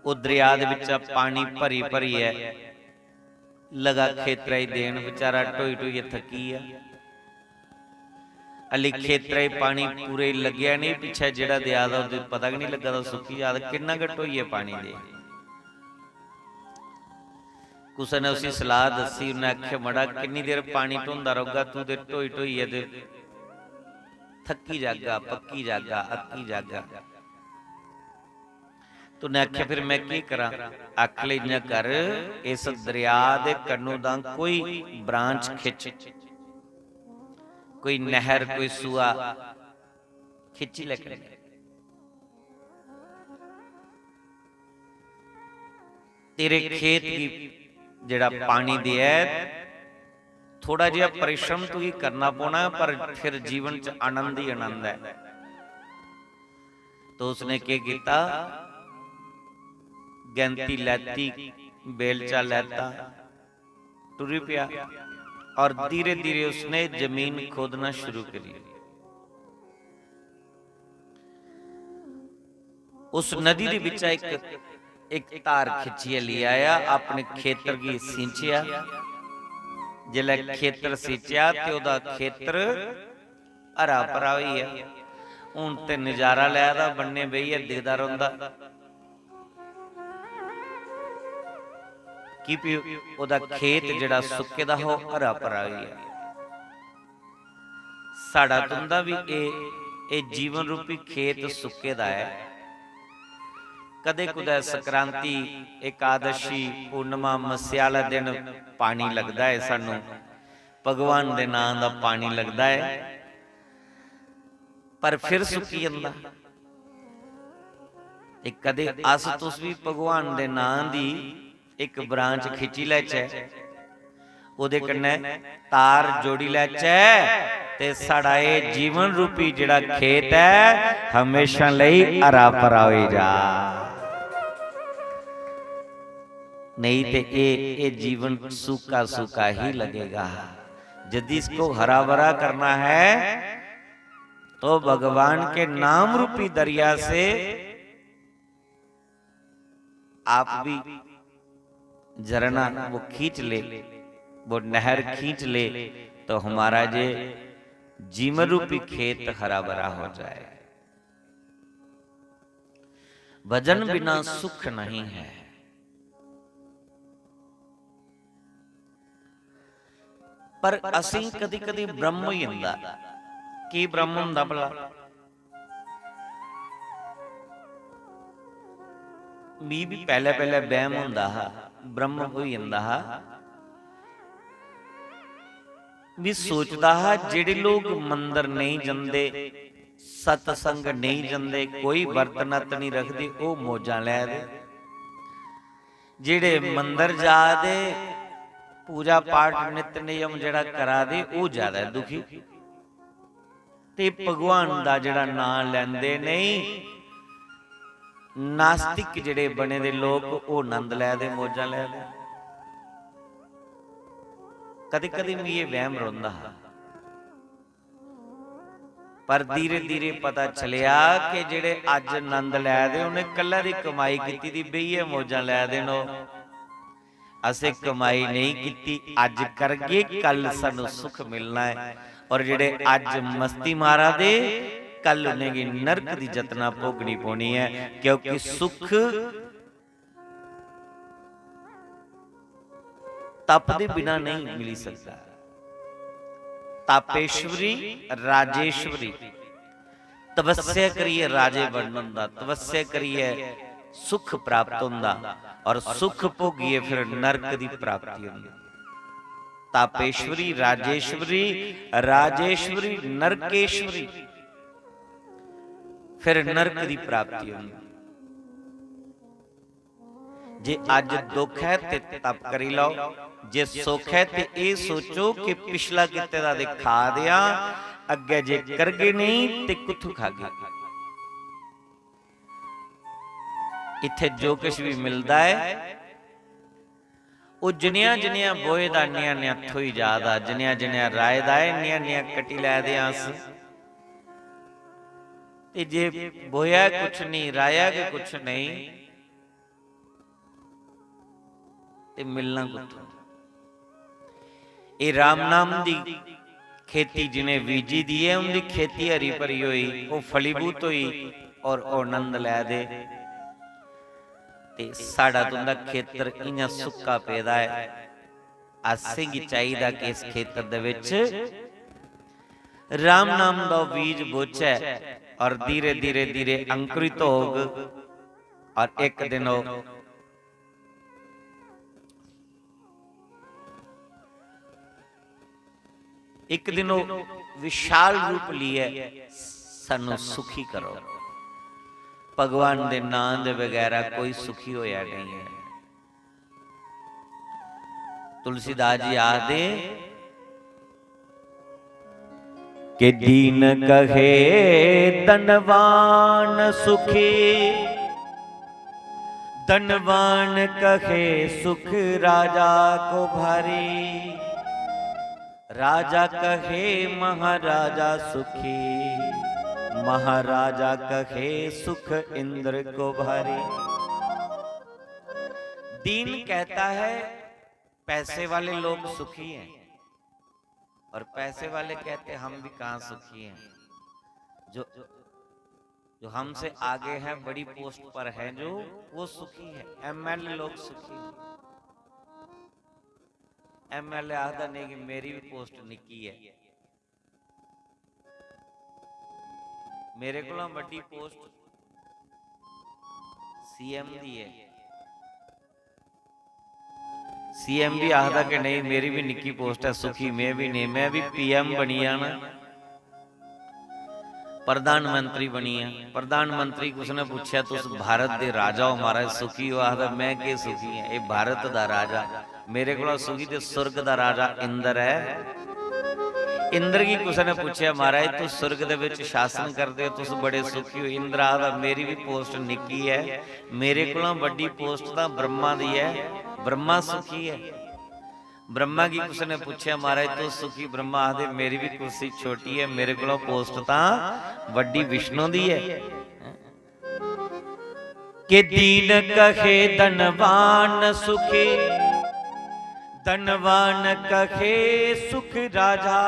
ओह् दरेआ दे बिच्चा पानी भरी भरियै लगा खेतरै गी देन, बेचारा ढोई ढोइयै थक्की गेआ। हल्ली खेतरै गी पानी पूरे गी लग्गेआ नेईं, पिच्छै जेह्ड़ा देआ दा ओह्दे पता गै निं लग्गा दा, सुक्की जा दा, किन्ना गै ढोइयै पानी दे। कुसै ने उसी सलाह दस्सी, उन्नै आखेआ, "मड़ा, किन्नी देर पानी ढोंदा रौह्गा तूं ते ढोई ढोइयै ते थक्की जागा, पक्की जागा, अक्की जागा।" ते उन्नै आखेआ, "फिर में केह् करां?" आखले, "इ'यां कर, इस दरेआ दे कन्नू दा कोई ब्रांच खिच्च, कोई नैहर, कोई सूआ खिच्ची लै कन्नै। तेरे खेत गी जेह्ड़ा पानी देऐ, थोड़ा जेहा परिश्रम तुगी करना पौना ऐ, पर फिर जीवन च आनंद ही आनंद ऐ।" तो उसने केह् कीता? गैंती लैती, बेलचा लैता, टुरी पिया और धीरे-धीरे उसने जमीन खोदना शुरू करी। उस नदी दे बिच्चा इक, इक धार खिच्चियै लेई आया, अपने खेतर गी सींचेआ। जिसलै खेतर सींचेआ ते ओह्दा खेतर हरा भरा होई गेआ। हून ते नजारा लै दा, बन्ने बेहियै दिखदा रौंह्दा। की भी ओह्दा खेत जेह्ड़ा सुक्के दा हा, ओह् हरा भरा होई गेआ। साढ़ा तुं'दा बी एह्, एह् जीवन रूपी खेत सुक्के दा ऐ। कदें कुतै संक्रांति, एकादशी, पूर्णमा, मस्सेआ आह्ला दिन पानी लगदा ऐ सानूं, भगवान दे नांऽ दा पानी लगदा ऐ, पर फिर सुक्की जंदा। ते कदें अस तुस बी भगवान दे नांऽ दी इक ब्रांच खिच्ची लैचै, ओह्दे कन्नै तार जोड़ी लैचै, ते साढ़ा एह् जीवन रूपी जेह्ड़ा खेत ऐ, हमेशा लेई हरा भरा होई जा। नेईं ते एह्, एह् जीवन सूखा सूखा ही लगेगा। यदि इसको हरा भरा करना है, तो भगवान के नाम रूपी दरिया से आप भी झरना वो खींच ले, वो नहर खींच ले, तो हमारा ये जीवन रूपी खेत हरा भरा हो जाए। भजन बिना सुख नहीं है। पर असें कदी-कदी भ्रम होई जंदा। की भ्रम होंदा भला? मी बी पैह्‌ले-पैह्‌ले वैह्‌म होंदा हा, भ्रम होई जंदा हा। मी सोचदा हा, जेह्‌ड़े लोक मंदर नेईं जंदे, सतसंग नेईं जंदे, कोई बरत नत्त निं रखदे, ओह् मौजां लै दे। जेह्‌ड़े मंदर जा दे, पूजा पाठ नित नियम जेह्‌ड़ा करा दे, ओह् ज्यादा दुखी। ते भगवान दा जेह्‌ड़ा नांऽ लैंदे नेईं, नास्तिक जेह्‌ड़े बने दे लोक, ओह् नंद लै दे, मौजां लै दे। कदें-कदें मिगी एह् वैह्‌म रौंह्‌दा हा। पर धीरे धीरे पता चलेआ कि जेह्ड़े अज्ज नंद लै दे, उ'नें कल्लै दी कमाई कीती दी, बेहियै मौजां लै दे न ओह्। असें कमाई नेईं कीती, अज्ज करगे, कल सानू सुख मिलना ऐ। और जेह्ड़े अज्ज मस्ती मारा दे, कल उ'नेंगी नरक दी जतना भोगनी पौनी ऐ, क्योंकि सुख तप दे बिना नहीं मिली सकदा। तापेश्वरी, राजेश्वरी, तपस्या करियै राजे बनन होंदा, तपस्या करियै सुख प्राप्त होंदा, और सुख भोगियै फिर नरक दी प्राप्ति होंदी। तापेश्वरी, राजेश्वरी, राजेश्वरी, नरकेश्वरी, फिर नरक दी प्राप्ति होंदी। जे अज्ज दुख है ते तप करी लैओ, जे सुख है ते एह् सोचो कि पिछला कीते दा ते खा दे आं, अग्गें जे करगे नेईं ते कुत्थूं खागे? इत्थै जो किश बी मिलदा ऐ, ओह् जनेहा जनेहा बोए दा, नेहा नेहा थ्होई जा दा, जनेहा जनेहा राहे दा ऐ, नेहा नेहा कट्टी लै दे आं अस। ते जे बोया कुछ नेईं, राहेआ गै कुछ नेईं, ते मिलना कुत्थों? एह् राम नाम दी खेती जिनें बीजी दी ऐ, उंदी खेती हरी भरी होई, ओह् फलीभूत होई और ओह् आनंद लै दे। ते साढ़ा तुंदा खेतर इ'यां सुक्का पेदा ऐ। असेंगी चाहिदा कि इस खेतर दे विच राम नाम दा बीज बोचै और धीरे, धीरे, धीरे अंकुरित होग और एक दिन ओह्, एक दिन ओह् विशाल रूप लेइयै सानू सुखी करो। भगवान दे नां दे बगैरा कोई सुखी होया नहीं है। तुलसीदास जी आखदे कि दीन कहे धनवान सुखी, धनवान कहे सुख राजा को भारी। राजा कहे महाराजा सुखी, महाराजा कहे सुख इंद्र को भारी। दीन कहता है, पैसे वाले लोग सुखी हैं, और पैसे वाले कहते, हम भी कहाँ सुखी हैं। जो, जो हमसे आगे हैं, बड़ी पोस्ट पर हैं जो, वो सुखी है। एमएलए लोग सुखी हैं। एमएलए आखदा नहीं कि मेरी भी पोस्ट निक्की है, मेरे कोला बड्डी पोस्ट सीएम दी है। सीएम भी आखदा कि नहीं, मेरी भी निक्की पोस्ट है, सुखी में भी नहीं, मैं भी पीएम बनी जाना, प्रधानमंत्री बनी आ। प्रधानमंत्री कुसै ने पुच्छेआ, "तुस भारत दे राजा हो महाराज, सुखी हो?" आखदा, "मैं के सुखी आं, एह् भारत दा राजा, मेरे कोला सुखी ते सुर्ग दा राजा इंद्र ऐ।" इंद्र गी कुसै ने पुच्छेआ, "महाराज, तुस सुर्ग दे विच शासन करदे हो, तुस बड़े सुखी हो?" इंद्र आखदा, "मेरी भी पोस्ट निक्की ऐ, मेरे कोला बड्डी पोस्ट तां ब्रह्मा दी ऐ, ब्रह्मा सुखी ऐ।" ब्रह्मा गी कुसै ने पुच्छेआ, "महाराज, तुस सुखी?" ब्रह्मा आखदे, "मेरी भी कुर्सी छोटी ऐ, मेरे कोला पोस्ट तां बड्डी विष्णु दी ऐ।" कि दीन कहे धनवान सुखी, धनवान कहे सुख राजा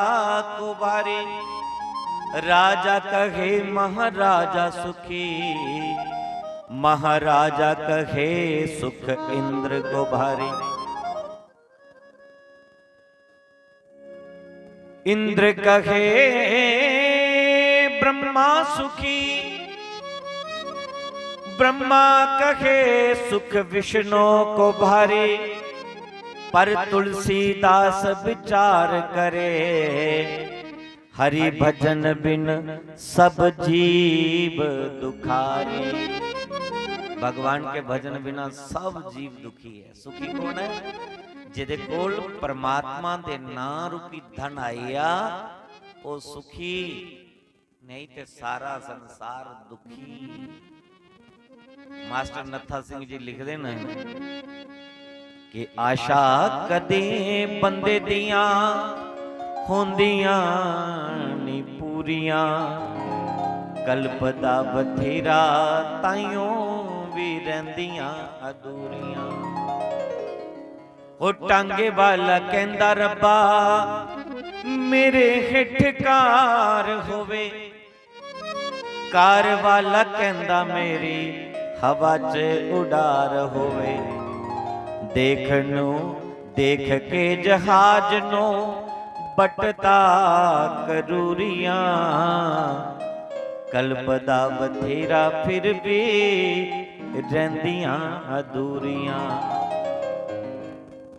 को भारी। राजा कहे महाराजा सुखी, महाराजा कहे सुख इंद्र को भारी। इंद्र कहे ब्रह्मा सुखी, ब्रह्मा कहे सुख विष्णु को भारी। पर तुलसीदास विचार करे, हरि भजन बिन सब जीव दुखारी। भगवान के भजन बिना सब जीव दुखी है। सुखी कौन है? जिदे कोल परमात्मा दे नां रूपी धन आया, ओ सुखी, नहीं ते सारा संसार दुखी। मास्टर नत्था सिंह जी लिखदे न कि आशा कदें बंदे दियां होंदियां नी पूरियां। कल्पदा बथेरा, ताइयों भी रैंदियां अधूरियां। ओ टांगे वाला कहंदा, रब्बा, मेरे हेठ कार होवे। कार वाला कहंदा, मेरी हवा च उडार होवे। देखनू देख के जहाज नू बटता करूरियां। कल्पदा बथेरा, फिर भी रैंदियां अधूरियां।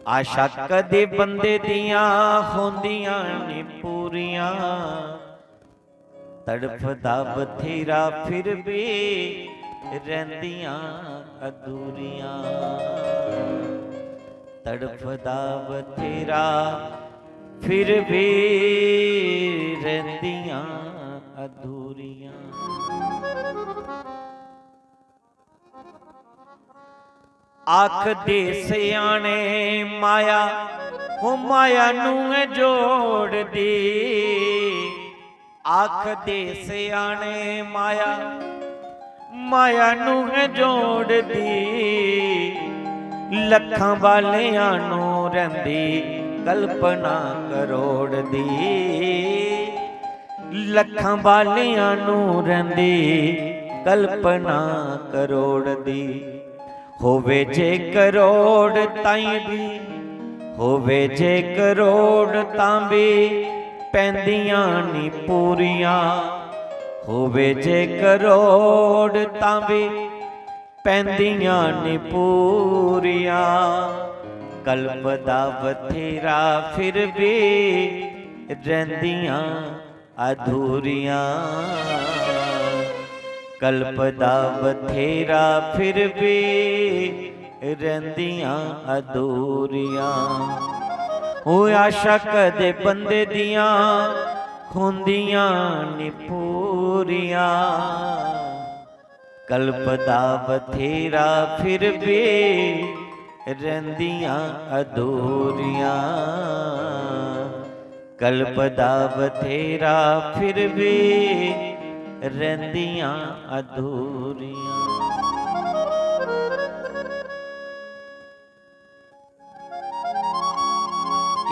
आशा कदे बंदे दियां होंदियां नी पूरियां। तड़फदा बथेरा, फिर भी रैंदियां अधूरियां। तड़फदा बथेरा, फिर भी रैंदियां अधूरियां। आखदे स्याणे, माया, हो माया नू ऐ जोड़दी। आखदे स्याणे, माया, माया नू ऐ जोड़दी। लखां वालियां नू रैंदी कल्पना करोड़ दी। लखां वालियां नू रैंदी कल्पना करोड़ दी। होवे जे करोड़ ताईं भी, होवे जे करोड़ तां भी पैंदियां नी पूरियां। होवे जे करोड़ तां भी पैंदियां नी पूरियां। कल्पदा बथेरा, फिर भी रैंदियां अधूरियां। कल्पदा बथेरा, फिर भी रैंदियां अधूरियां। ओ आशा कदे बंदे दियां होंदियां नी पूरियां। कल्पदा बथेरा, फिर भी रैंदियां अधूरियां। कल्पदा बथेरा, फिर भी रैंदियां अधूरियां।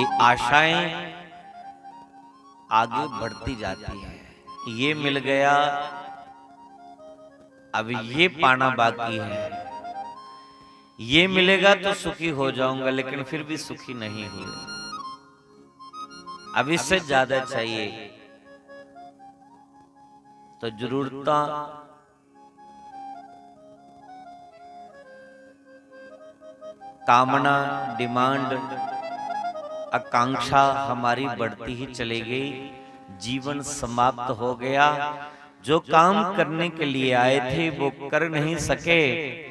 ये आशाएं आगे बढ़ती जाती हैं। ये मिल गया, अब ये पाना बाकी है। ये मिलेगा तो सुखी हो जाऊंगा, लेकिन फिर भी सुखी नहीं हुए। अब इससे ज्यादा चाहिए। तो जरूरतां, कामना, डिमांड, आकांक्षा हमारी बढ़ती ही चली गई। जीवन समाप्त हो गया। जो काम करने के लिए आए थे, वो कर नहीं सके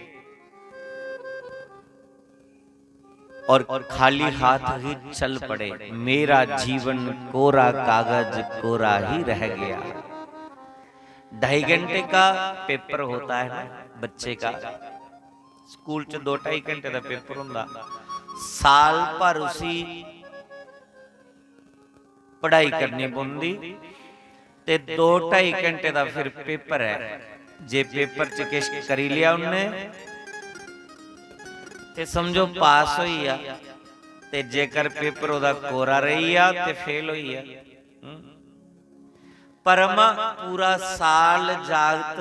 और खाली हाथ ही चल पड़े। मेरा जीवन कोरा कागज, कोरा ही रह गया। ढाई घंटे का पेपर होता है ना बच्चे का, स्कूल च दो ढाई घंटे का पेपर होंदा, साल भर उसी पढ़ाई करनी पौंदी ते दो ढाई घंटे दा फिर पेपर ऐ। जे पेपर च किश करी लेआ उन्नै ते समझो पास होई गेआ, ते जेकर पेपर ओह्दा कोरा रेही गेआ ते फेल होई गेआ। हम्म। पर अम्मा, पूरा साल जागत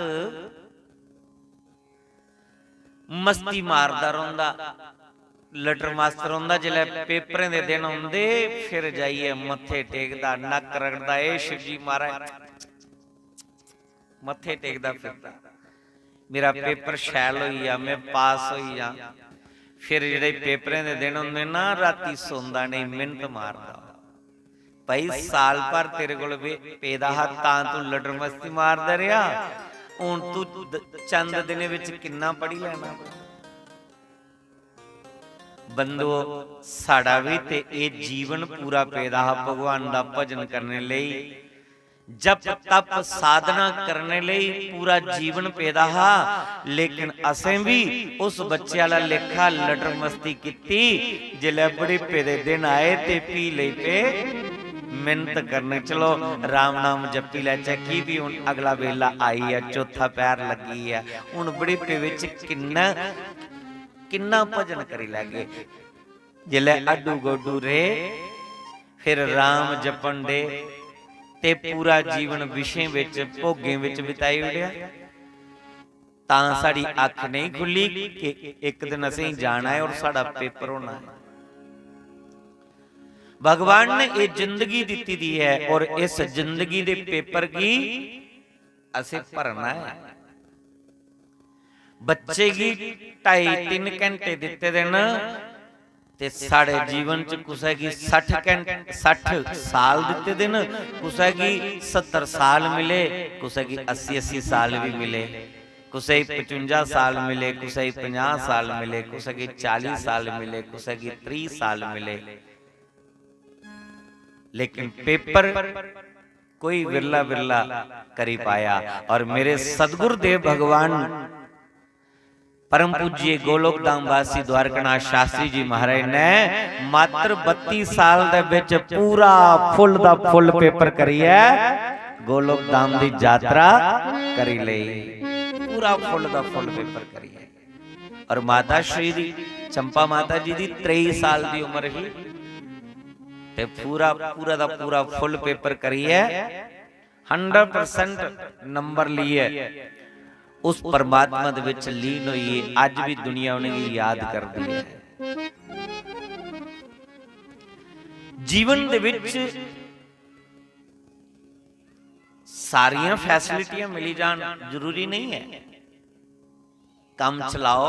मस्ती मारदा रौंह्दा, लटर मस्त रौंह्दा। जिसलै पेपरें दे दिन औंदे, फिर जाइयै मत्थे टेकदा, नक्क रगड़दा, "ए शिव जी महाराज," मत्थे टेकदा फिरदा, "मेरा पेपर शैल होई जा, में पास होई जा।" फिर जेह्ड़े पेपरें दे दिन होंदे ना, राती सौंदा नेईं, मिन्नत मारदा। भाई, साल भर तेरे कोल बे-, पेदा हा, तां तू लटर मस्ती मारदा रेहा। हुन तू द-, चंद दिनें बिच किन्ना पढ़ी लैना? बंदो, साढ़ा भी ते एह् जीवन पूरा पेदा हा भगवान दा भजन करने लेई, जप तप साधना करने लेई पूरा जीवन पेदा हा, लेकिन असें भी उस बच्चे आह्ला लेखा लटर मस्ती कीती। जिसलै बुढ़ापे दे दिन आए ते फ्ही लेई पे मेहनत करने, चलो राम नाम जप्पी लैचै, की भी हुन अगला बेला आई ऐ, चौथा पैर लग्गी ऐ, हुन बुढ़ापे बिच किन्ना, किन्ना भजन करी लैगे। जिसलै हड्डू गोडू रेह्, फिर राम जपन दे ते पूरा जीवन विशें बिच, भोगें बिच बिताई ओड़ेआ। तां साढ़ी अक्ख नेईं खु'ल्ली कि इक दिन असेंगी जाना ऐ और साढ़ा पेपर होना ऐ। भगवान ने एह् जिंदगी दित्ती दी ऐ और इस जिंदगी दे पेपर गी असें भरना ऐ। बच्चे गी ढाई तिन्न घैंटे दित्ते दे न, ते साढ़े जीवन च कुसै गी सट्ठ घैंटे, सट्ठ साल दित्ते दे न, कुसै गी सत्तर साल मिले, कुसै गी अस्सी अस्सी साल बी मिले, कुसै गी पचुंजा साल मिले, कुसै गी पंजाह् साल मिले, कुसै गी चाली साल मिले, कुसै गी त्रीह् साल मिले, लेकिन पेपर कोई विरला विरला करी पाया। और मेरे सदगुरुदेव भगवान परम पूज्य गोलोक धाम वासी द्वारकानाथ शास्त्री जी महाराज ने मात्र बत्ती साल दे विच पूरा फुल दा फुल पेपर करियै गोलोक धाम दी यात्रा करी लेई। पूरा फुल दा फुल पेपर करियै। और माता श्री दी, चंपा माता जी दी त्रेई साल दी उम्र ही ते पूरा, पूरा दा पूरा फुल पेपर करियै हंड्रेड परसेंट नंबर लिए उस परमात्मा दे विच लीन होइए। अज भी दुनिया उनेंगी याद करदी है। जीवन दे विच सारियां फैसिलिटियां मिली जान जरूरी नहीं है। कम्म चलाओ,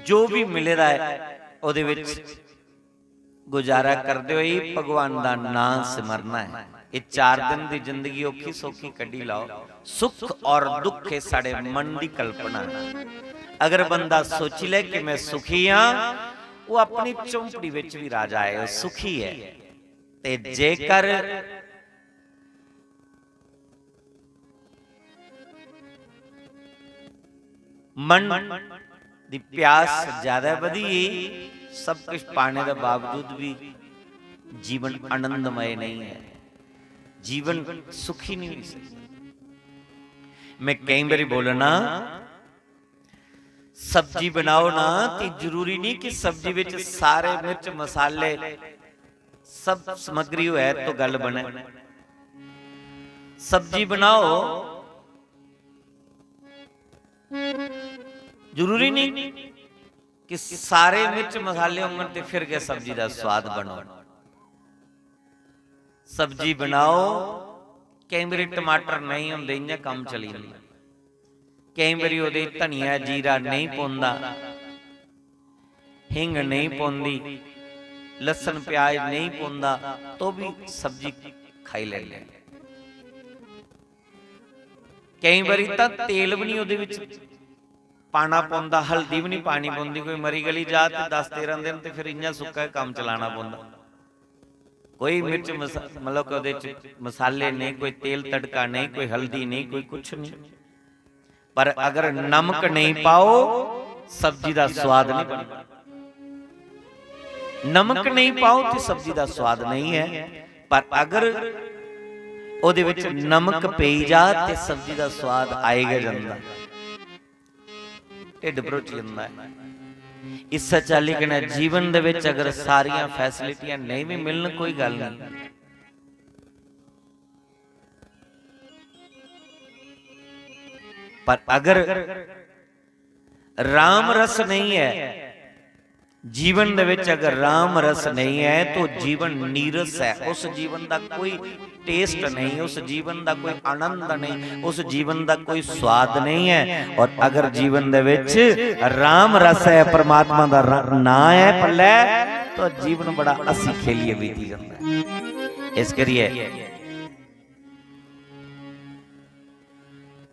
जो भी मिले दा ऐ, ओह्दे विच गुजारा करदे होई भगवान दा नां सिमरना ऐ। एह् चार दिन दी जिंदगी औखी सौखी कड्ढी लैओ। सुख और दुख एह् साढ़े मन दी कल्पना ऐ। अगर बंदा सोची लै कि मैं सुखी आं, ओह् अपनी झोंपड़ी विच भी राजा ऐ, ओह् सुखी ऐ। ते जेकर मन दी प्यास ज्यादा बधी गेई, सब कुछ पाने दे बावजूद भी जीवन आनंदमय नहीं है, जीवन सुखी नहीं हो सकता। मैं कई बारी बोलना, सब्जी बनाओ ना, ते जरूरी नहीं कि सब्जी विच सारे मिर्च मसाले, सब समग्री होए तो गल बने। सब्जी बनाओ, जरूरी नहीं कि सारे मिर्च मसाले होंगन ते फिर गै सब्जी दा स्वाद बनो। सब्जी बनाओ, केई बारी टमाटर नहीं होंदे, इ'यां कम्म चली जंदा। केई बारी ओह्दे धनिया जीरा नेईं पौंदा, हिंग नेईं पौंदी, लस्सन प्याज नेईं पौंदा, तो भी सब्जी खाई लैंदे। केई बारी तां तेल भी नहीं ओह्दे विच पाना पौंदा, हल्दी भी नहीं पानी पौंदी। कोई मरी गली जा ते दस तेरां दिन ते फिर इ'यां सुक्का कम्म चलाना पौंदा। कोई मिर्च मसा-, मतलब कि ओह्दे च मसाले नहीं, कोई तेल तड़का नहीं, कोई हल्दी नहीं, कोई कुछ नहीं। पर अगर नमक नहीं पाओ, सब्जी दा स्वाद नहीं बनदा। नमक नहीं पाओ ते सब्जी दा स्वाद नहीं है, पर अगर ओह्दे विच नमक पेई जा ते सब्जी दा स्वाद आई गै जंदा। ढिड्ड भरोची जंदा ऐ। इस्सै चाल्ली कन्नै जीवन दे विच अगर सारियां फैसिलिटियां नेईं भी मिलन, कोई गल्ल नहीं, पर अगर राम रस नहीं है, जीवन दे विच अगर राम रस नहीं है तो जीवन नीरस है। उस जीवन का कोई टेस्ट नहीं, उस जीवन का कोई आनंद नहीं, उस जीवन का कोई स्वाद नहीं है। और अगर जीवन दे विच राम रस है, परमात्मा दा र-, नां है पल्लै, तो जीवन बड़ा हसी खेलिए बीती जाता है। इस करिए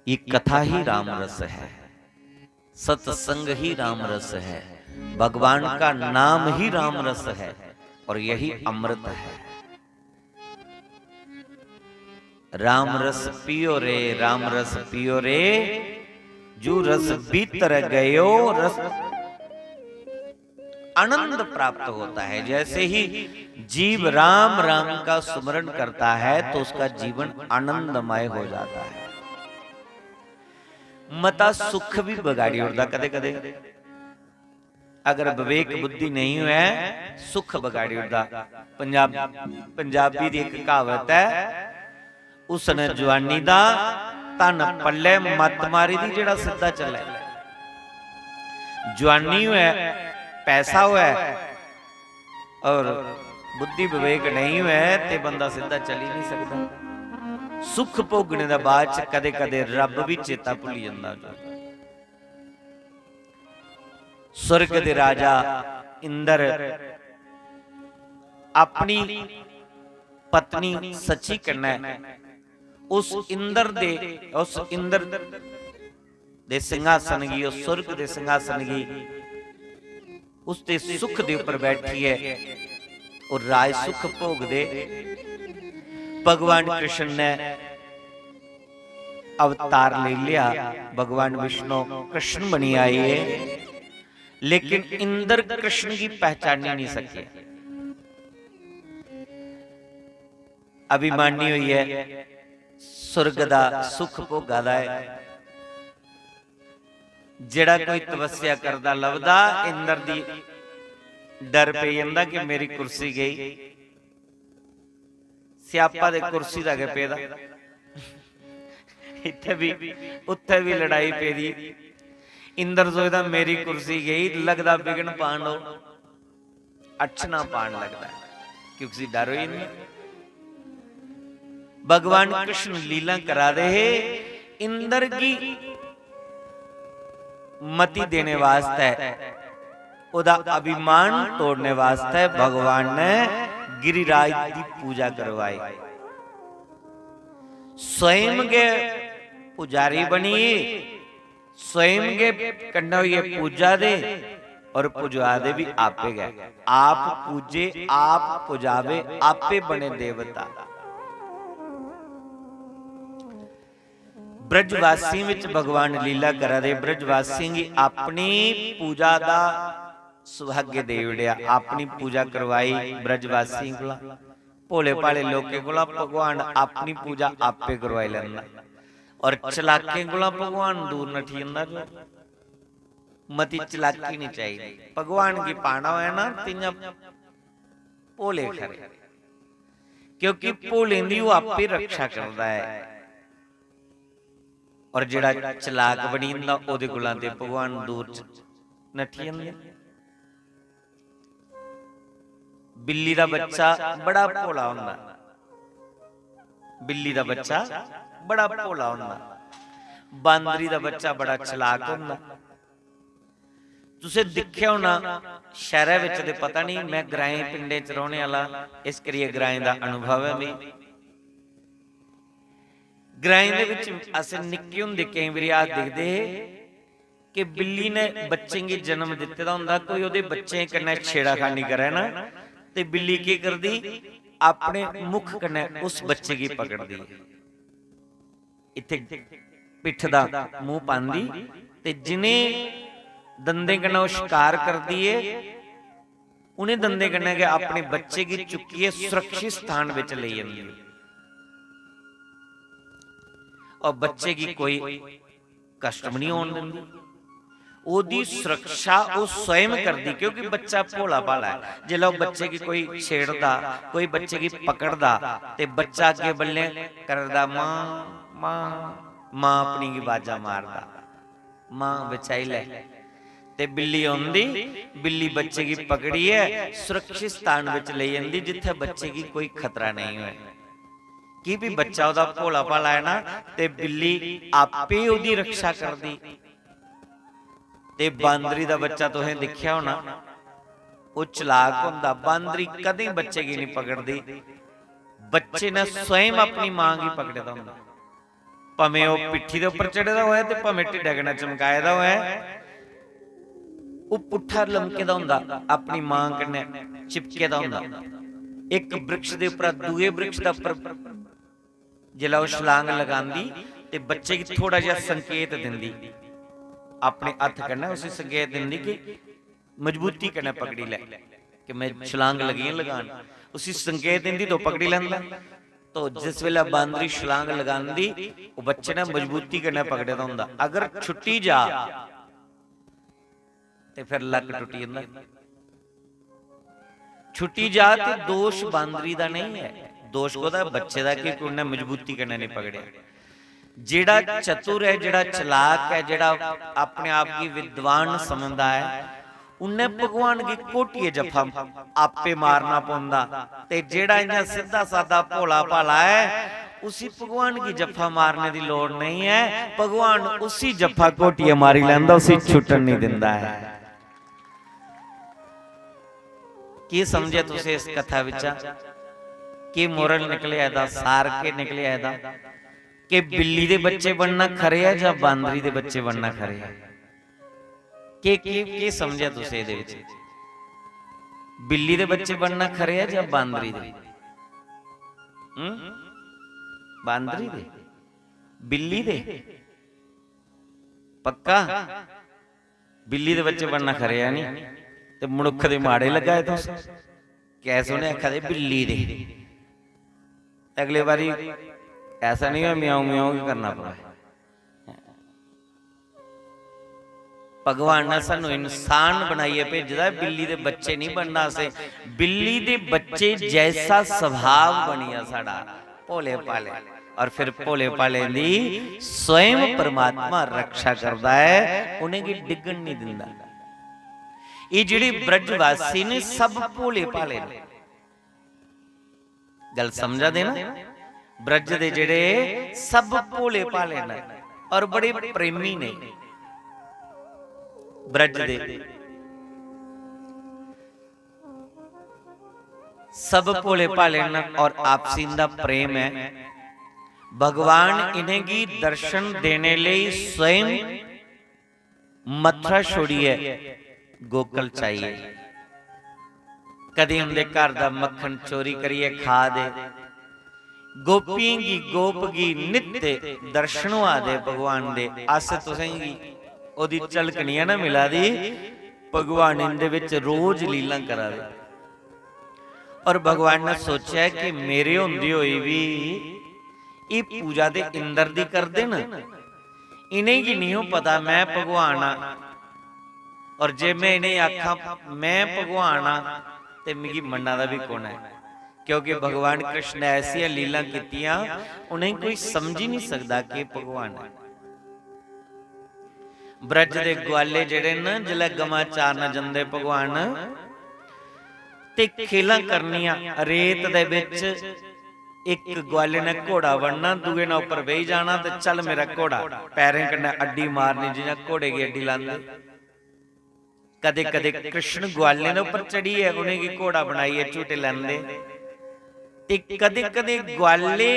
ये कथा ही राम रस है, सत्संग ही राम रस है, भगवान का नाम ही राम रस है और यही अमृत है। राम रस पियो रे, राम रस पियो रे, जो रस भीतर गयो रस। आनंद प्राप्त होता है। जैसे ही जीव राम राम का स्मरण करता है तो उसका जीवन आनंदमय हो जाता है। मता सुख भी बगाड़ी उड़दा कदे कदे। अगर विवेक बुद्धि नहीं हुए, सुख बगाड़ी उड़दा। पंजाब पंजाबी दी एक कहावत है, "उसने जवानी दा धन पल्ले मत मारी दी, जेड़ा सिद्धा चले।" जवानी होए, पैसा होए और बुद्धि विवेक नहीं होए ते बंदा सिद्धा चली नहीं सकता। सुख भोगने दे बाद च कदे कदे रब भी चेता भुल्ली जंदा। स्वर्ग दे राजा इंद्र अपनी पत्नी सची कन्नै उस इंद्र दे, उस इंद्र दे सिंहासन गी, उस स्वर्ग दे सिंहासन गी, उसदे सुख दे उप्पर बैठियै ओह् राज सुख भोगदे। भगवान कृष्ण ने अवतार लेई लेआ, भगवान विष्णु कृष्ण बनी आए, लेकिन इंद्र कृष्ण गी पहचानी नहीं सके। अभिमानी होइयै स्वर्ग दा सुख भोगा दा ऐ। जेड़ा कोई तपस्या करदा लभदा, इंद्र दी डर पेई जंदा कि मेरी कुर्सी गई। स्यापा ते कुर्सी दा गै पेदा। इत्थै बी, उत्थै बी लड़ाई पेदी। इंद्र सोचदा, "मेरी कुर्सी गई, लगदा बिघ्न पान ओह् अड़चना पान लगदा ऐ, क्योंकि उसी डर होई जंदा।" भगवान कृष्ण लीला करा दे हे, इंद्र गी मति देने वास्तै, ओह्दा अभिमान तोड़ने वास्तै भगवान ने गिरिराज दी पूजा करवाई। स्वयं गै पुजारी बनियै, स्वयं गै कन्नै होइयै पूजा दे और पुजवा दे भी आपे गै। आप पूजे, आप पुजावे, आपे बने देवता। ब्रजवासियों विच भगवान लीला करा दे, ब्रजवासियों गी अपनी पूजा दा सौभाग्य दे ओड़ेआ, अपनी पूजा करवाई ब्रजवासियों कोला। भोले भाले लोकें कोला भगवान अपनी पूजा आपे करवाई लैंदा, और चलाकें कोला भगवान दूर नठी जंदा। जो मती चलाकी नहीं चाहिदी, भगवान गी पाना होए ना, ते इ'यां भोले खरे, क्योंकि भोलें दी ओह् आपे रक्षा करदा ऐ। और जेड़ा चलाक बनी जंदा, ओदे कोला ते भगवान दूर च नठी जंदे। बिल्ली दा बच्चा बड़ा भोला होंदा, बिल्ली दा बच्चा बड़ा भोला होंदा, बांदरी दा बच्चा बड़ा चलाक होंदा। तुसें दिक्खेआ होना, शैह्रै बिच ते पता नहीं, मैं ग्राएं पिंडें च रौह्ने आह्ला, इस करियै ग्राएं दा अनुभव ऐ मिगी। ग्राएं दे बिच अस निक्के होंदे केईं बारी अस दिखदे हे कि बिल्ली ने बच्चें गी जन्म दित्ते दा होंदा, कोई ओह्दे बच्चें कन्नै छेड़ाखानी करै ना, ते बिल्ली केह् करदी, अपने मुख कन्नै उस बच्चे गी पकड़दी। इत्थै पिट्ठ दा मूंह पांदी ते जिनें दंदें कन्नै ओह् शकार करदी ऐ, उनें दंदें कन्नै गै अपने बच्चे गी चुक्कियै सुरक्षित स्थान बिच लेई जंदी ऐ। और बच्चे गी कोई कष्ट भी नहीं होन दिंदी। ओह्दी सुरक्षा ओह् स्वयं करदी, क्योंकि बच्चा भोला भाला ऐ। जिसलै ओह् बच्चे गी कोई छेड़दा, कोई बच्चे गी पकड़दा, ते बच्चा अग्गें बल्लें करदा, "मां, मां, मां" अपनी गी बाजा मारदा, "मां, बचाई लै।" ते बिल्ली औंदी, बिल्ली बच्चे गी पकड़ियै सुरक्षित स्थान बिच लेई जंदी, जित्थै बच्चे गी कोई खतरा नेईं होऐ। की भी बच्चा ओह्दा भोला भाला ऐ ना, ते बिल्ली आपे ओह्दी रक्षा करदी। ते बांदरी दा बच्चा तुसें दिक्खेआ होना, ओह् चलाक होंदा। बांदरी कदें बच्चे गी नहीं पकड़दी, बच्चे ने स्वयं अपनी मां गी पकड़े दा होंदा। भामें ओह् पिट्ठी दे उप्पर चढ़े दा होऐ ते भामें ढिड्डै कन्नै चमकाए दा होऐ, ओह् पुट्ठा लमके दा होंदा, अपनी मां कन्नै चिपके दा होंदा। इक वृक्ष दे उप्परा दूए वृक्ष दे उप्पर जिसलै ओह् छलांग लगांदी ते बच्चे गी थोह्ड़ा जेहा संकेत दिंदी, अपने हत्थ कन्नै उसी संकेत दिंदी कि मजबूती कन्नै पकड़ी लै कि मैं छलांग लगी आं लगान। उसी संकेत दिंदी तो पकड़ी लैंदा। तो जिस बेल्लै बांदरी छलांग लगांदी, ओह् बच्चे ने मजबूती कन्नै पकड़े दा होंदा। अगर छुट्टी जा ते फिर लक्क टुट्टी जंदा। छुट्टी जा ते दोष बांदरी दा नहीं है, दोष कोदा बच्चे दा, क्योंकि उन्नै मजबूती कन्नै नहीं पकड़ेआ। जेड़ा चतुर है, जेड़ा चालाक है, जेड़ा अपने आप गी विद्वान समझदा है, उन्नै भगवान गी घोटियै जफ्फा आपे मारना पौंदा। ते जेड़ा इ'यां सिद्धा सादा भोला भाला है, उसी भगवान गी जफ्फा मारने दी लोड़ नहीं है। भगवान उसी जफ्फा घोटियै मारी लैंदा, उसी छुट्टन नहीं दिंदा है। की समझेआ तुसें इस कथा बिच्चा? की मोरल निकलेआ एह्दा, सार के निकलेआ एह्दा? कि बिल्ली दे बच्चे बनना खरे ऐ जां बांदरी दे बच्चे बनना खरे ऐ? के, के, के समझेआ तुसें एह्दे बिच? बिल्ली दे बच्चे बनना खरे ऐ जां बांदरी दे? हम्म? बांदरी दे? बिल्ली दे? पक्का? बिल्ली दे बच्चे बनना खरे ऐ नी? ते मनुक्ख दे माड़े लग्गा दे तुस। कैसे उ'नें आखा दे बिल्ली दे? अगले बारी ऐसा नहीं हो म्याऊं म्याऊं गै करना पवै। भगवान ने सानू इंसान बनाइयै भेजे दा, बिल्ली दे बच्चे नहीं बनना असें। बिल्ली दे बच्चे जैसा स्वभाव बनिया साढ़ा, भोले भाले। और फिर भोले भाले दी स्वयं परमात्मा रक्षा करदा है, उ'नेंगी डिग्गन नहीं दिंदा। ये जेह्ड़े ब्रजवासी ने, सब भोले भाले ने। गल समझा दे ना? ब्रज दे जेह्ड़े सब भोले भाले न और बड़े प्रेमी ने ब्रज दे। सब भोले भाले न और आपसी इंदा प्रेम है। भगवान इ'नेंगी दर्शन देने लेई स्वयं मथुरा छोड़ियै गोकल च आई गे। कदें उं'दे घर दा मक्खन चोरी करियै खा दे। गोपियें गी, गोप गी नित्य दर्शन होआ दे भगवान दे। अस तुसेंगी ओह्दी झलक निं ऐ ना मिला दी, भगवान इं'दे बिच रोज लीलां करा दे। और भगवान ने सोचेआ कि मेरे होंदे होई बी एह् पूजा ते इंद्र दी करदे न, इ'नेंगी निं हो पता मैं भगवान आं। और जे मैं इ'नेंगी आखां मैं भगवान आं, ते मिगी मन्ना दा बी कु'न ऐ? क्योंकि भगवान कृष्ण ने ऐसियां लीलां कीतियां, उ'नेंगी कोई समझी नहीं सकदा कि एह् भगवान ऐ। ब्रज दे ग्वाले जेह्ड़े न, जिसलै गमां चारन जंदे भगवान, ते खेलां करनियां रेत दे बिच। इक ग्वाले ने घोड़ा बनना, दूए ने उप्पर बेही जाना ते चल मेरा घोड़ा, पैरें कन्नै अड्डी मारनी जि'यां घोड़े गी अड्डी लांदे। कदे-कदे कृष्ण ग्वालें दे उप्पर चढ़ियै उ'नेंगी घोड़ा बनाइयै झूटे लैंदे, ते कदे-कदे ग्वाले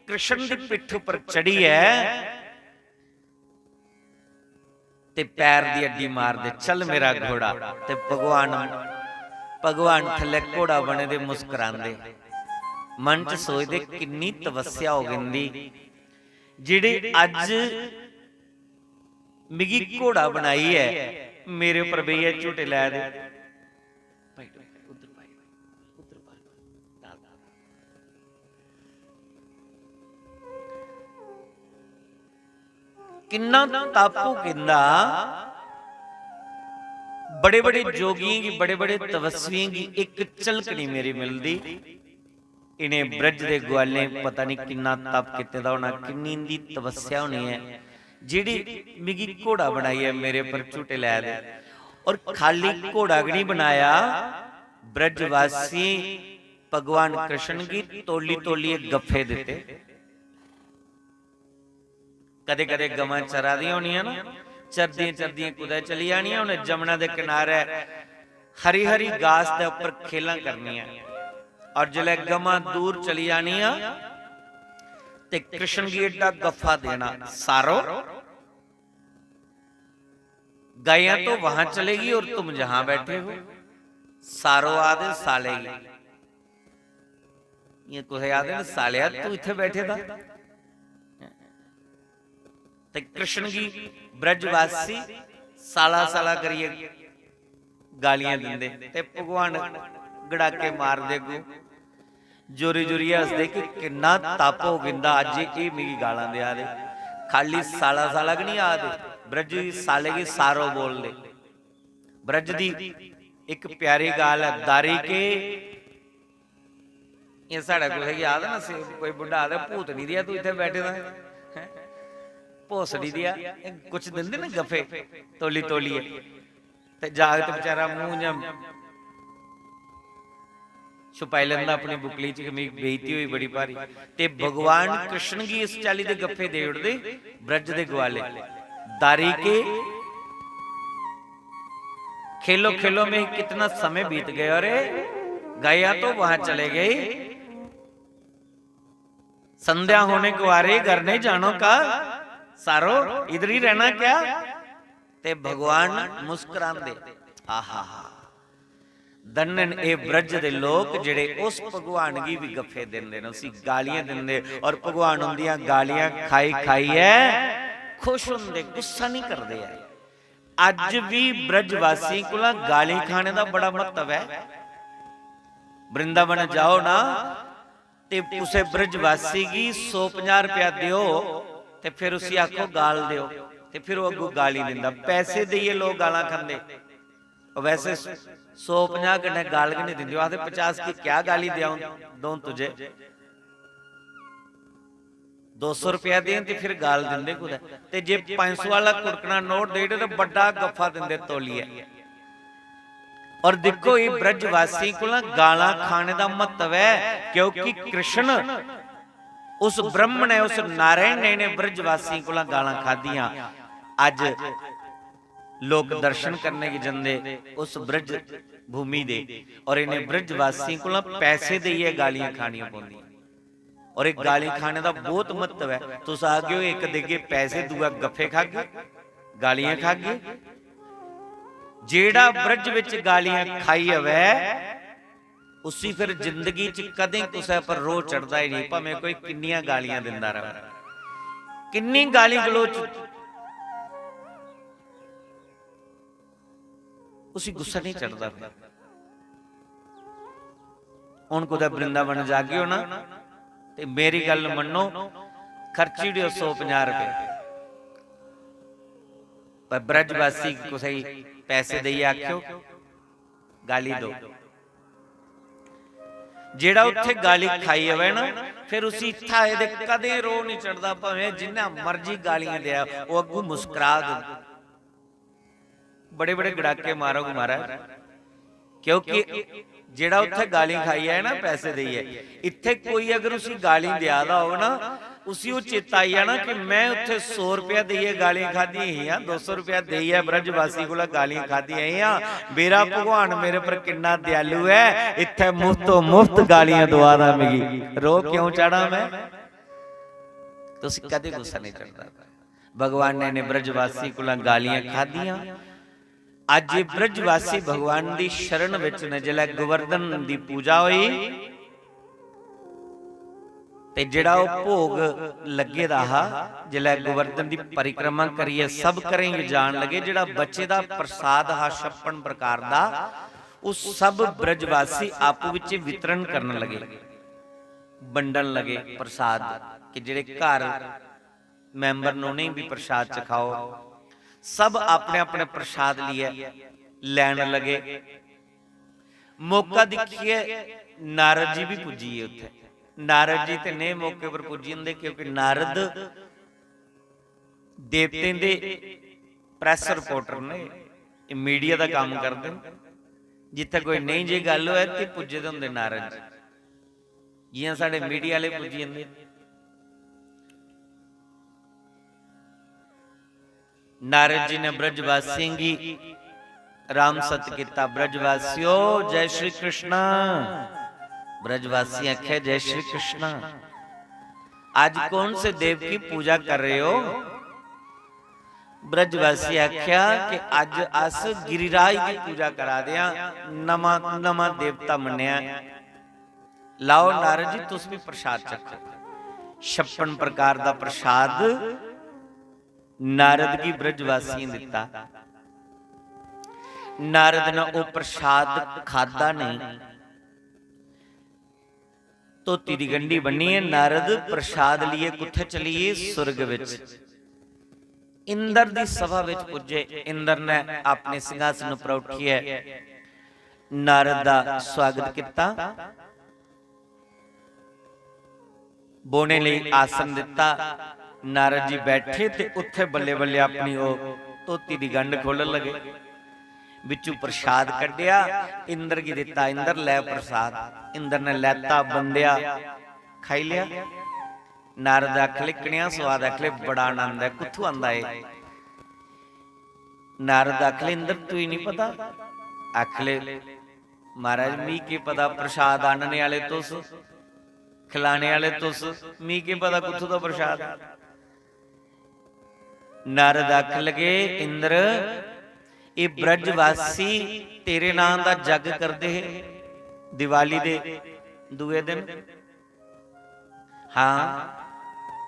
कृष्ण दी पिट्ठ उप्पर चढ़ियै ते पैर दी अड्डी मारदे, "चल मेरा घोड़ा।" ते भगवान, भगवान थल्ले घोड़ा बने दे मुस्कुरांदे। मन च सोचदे, "किन्नी तपस्या होग इंदी, जेह्ड़े अज्ज मिगी घोड़ा बनाइयै मेरे उप्पर बेहियै झूटे लै दे।" किन्ना तप होंदा, बड़े-बड़े जोगियें गी, बड़े-बड़े तपस्वियें गी इक झलक नहीं मेरी मिलदी। इ'नें ब्रज दे ग्वालें पता नहीं किन्ना तप कीते दा होना, किन्नी इंदी तपस्या होनी ऐ, जेह्ड़ी मिगी घोड़ा बनाइयै मेरे पर झूटे लै दे। और खाली घोड़ा गै नहीं बनाया, ब्रजवासी भगवान कृष्ण गी तोली-तोलियै गफ्फे दित्ते। कदे-कदे गवां चरा दियां होनियां ना, चरदियां-चरदियां कुतै चली जानियां, उ'नें जमुना दे किनारै हरी-हरी घास दे उप्पर खेलां करनियां। और जिसलै गवां दूर चली जानियां, ते कृष्ण गी एड्डा गफ्फा देना, "सारो, गैया तो वहां चलेगी और तुम जहां बैठे हो।" सारो आखदे साले गी। इ'यां कुसै आखदे न, "सालेआ, तू इत्थै बैठे दा?" ते कृष्ण गी ब्रजवासी साला साला करियै गालियां दिंदे ते भगवान गड़ाके मारदे अग्गूं, जोरी जोरी हसदे कि किन्ना तप हो गिंदा, अज्ज एह् मिगी गालां देआ दे। खाली साला साला गै निं आखदे, ब्रज गी, साले गी सारो बोलदे। ब्रज दी इक प्यारी गाल ऐ, दारी के, एह् साढ़े कुसै गी आखदा ना, से-, कोई बुड्ढा आखदा, "भूत निं देआ तू इत्थै बैठे दा, हैं? भोसड़ी देआ।" एह् कुछ दिंदे ना गफे तोली तोलियै, ते जागत बेचारा मूंह इ'यां छुपाई लैंदा अपनी बुकली च कि मिगी बेइज्जती होई बड़ी भारी। ते भगवान कृष्ण गी इस चाल्ली दे गप्फे देई ओड़दे ब्रज दे ग्वाले, "दारी के, खेलो खेलो में कितना समय बीत गया रे, गया तो वहां चले गए, संध्या होने को आ रही, घर नहीं जानो का, सारो इधर ही रहना क्या?" ते भगवान मुस्कुरांदे, आहा हा। धन्य न एह् ब्रज दे लोक जेह्ड़े उस भगवान गी बी गफे दिंदे न, उसी गालियां दिंदे, और भगवान उंदियां गालियां खाई खाइयै खुश होंदे, गुस्सा नहीं करदे ऐ। अज्ज बी ब्रजवासियें कोला गालीं खाने दा बड़ा म्हत्तव ऐ। वृंदावन जाओ ना, ते कुसै ब्रजवासी गी सौ पंजाह् रपेआ देओ ते फिर उसी आखो गाल देओ, ते फिर ओह् अग्गों गालीं दिंदा। पैसे देइयै लोक गालां खंदे। ओह् वैसे सौ पंजाह् कन्नै गाल गै नहीं दिंदे, ओह् आखदे, "पचास की क्या गाली दे दूं तुझे?" दो सौ रपेआ देन ते फिर गाल दिंदे कुतै। ते जे पंज सौ आह्ला कुड़कना नोट देई ओड़े ते बड्डा गफ्फा दिंदे तोलियै। और दिक्खो, एह् ब्रजवासी कोला गालां खाने दा म्हत्तव ऐ, क्योंकि कृष्ण, उस ब्रह्म ने, उस नारायण ने इ'नें ब्रजवासियें कोला गालां खादियां। अज्ज लोक दर्शन करने गी जंदे उस ब्रज भूमि दे, और इ'नें ब्रजवासियें कोला पैसे देइयै गालियां खानियां पौंदियां। और इक गालीं खाने दा बहुत म्हत्तव ऐ। तुस आखगे, "इक देगे पैसे, दूआ गफ्फे खागे, गालियां खागे।" जेह्ड़ा ब्रज बिच गालियां खाई आवै, उसी फिर जिंदगी च कदें कुसै पर रोह् चढ़दा ही नहीं, भामें कोई किन्नियां गालियां दिंदा र'वै, किन्नी गाली गलोच, उसी गुस्सा नहीं चढ़दा। फिर हुन कुतै वृंदावन जागे ओ ना, ते मेरी गल्ल मन्नो, खर्ची ओड़ेओ सौ पंजाह् रपेऽ, पर ब्रजवासी गी कुसै गी पैसे देइयै आखेओ, गाली दो। जेह्ड़ा उत्थै गाली खाई आवै ना, फिर उसी इत्थै आए दे कदें रोह् नहीं चढ़दा, भामें जिन्ना मर्जी गालियां देआ, ओह् अग्गूं मुस्करा दे। बड़े बड़े गड़ाके मारो महाराज, क्योंकि जेह्ड़ा उत्थै गालीं खाई आए ना पैसे देइयै, इत्थै कोई अगर उसी गालीं देआ दा होग ना, उसी ओह् चेता आई जाना कि मैं उत्थै सौ रपेआ देइयै गालीं खाद्धियां हियां, दो सौ रपेआ देइयै ब्रजवासी कोला गालीं खाद्धियां हियां। मेरा भगवान मेरे पर किन्ना दयालु ऐ, इत्थै मुफ्तो मुफ्त गालियां दोआ दा मिगी। रोह् क्यों चढ़ां मैं? तुस कदें गुस्सा नहीं चढ़दा। भगवान ने इ'नें ब्रजवासी कोला गालियां खाद्धियां। अज्ज एह् ब्रजवासी भगवान दी शरण विच न। जिसलै गोवर्धन दी पूजा होई ते जेह्ड़ा ओह् भोग लग्गे दा हा, जिसलै गोवर्धन दी परिक्रमा करियै सब घरें गी जान लगे, जेह्ड़ा बचे दा प्रसाद हा छप्पन प्रकार दा, ओह् सब ब्रजवासी आपूं बिच्चें वितरण करन लगे, बंडन लगे प्रसाद, कि जेह्ड़े घर मैंबर न, उ'नेंगी बी प्रसाद चखाओ। सब अपने अपने प्रसाद लेइयै लैन लगे। मौका दिक्खियै नारद जी बी पुज्जी गे उत्थै। नारद जी ते नेह् मौके पर पुज्जी जंदे, क्योंकि नारद देवतें दे प्रैस रिपोर्टर न, एह् मीडिया दा कम्म करदे न। जित्थै कोई नेही जेही गल्ल होऐ ते पुज्जे दे होंदे नारद जी। जि'यां साढ़े मीडिया आह्ले पुज्जी जंदे। नारद जी ने ब्रजवासियें गी राम सत कीता, "ब्रजवासियो, जय श्री कृष्णा।" ब्रजवासियें आखेआ, "जय श्री कृष्णा।" "आज कौन से देव की पूजा कर रहे हो?" ब्रजवासी आखेआ कि अज्ज अस गिरिराज दी पूजा करा दे आं, नमां, नमां देवता मन्नेआ। लाओ नारद जी, तुस भी प्रसाद चखो। छप्पन प्रकार दा प्रसाद नारद गी ब्रजवासियें दित्ता। नारद ने ओह् प्रसाद खादा नहीं। धोती दी गंढी बन्नियै नारद प्रसाद लिए कुत्थै चली गे? सुरग विच। इंद्र दी सभा विच पुज्जे। इंद्र ने अपने सिंहासन उप्पर उठियै नारद दा स्वागत किता। बौह्ने लेई आसन दिता। नारद जी बैठे ते उत्थे बल्ले बल्ले अपनी ओह् धोती दी गंढ खोलन लगे। बिच्चू प्रसाद कड्ढेआ, इंद्र गी दिता, "इंद्र, लै प्रसाद।" इंद्र ने लैता, बंदेआ, खाई लेआ। नारद आखले, "कनेहा स्वाद?" आखले, "बड़ा आनंद ऐ, कुत्थों आंदा एह्?" नारद आखले, "इंद्र, तुगी नहीं पता?" आखले, "महाराज, मी केह् पता, प्रसाद आह्नने आह्ले तुस, खिलाने आह्ले तुस, मी केह् पता कुत्थूं दा प्रसाद।" नारद आखन लगे, "इंद्र, एह् ब्रजवासी तेरे नां दा जग करदे हे दिवाली दे दूए दिन।" हां,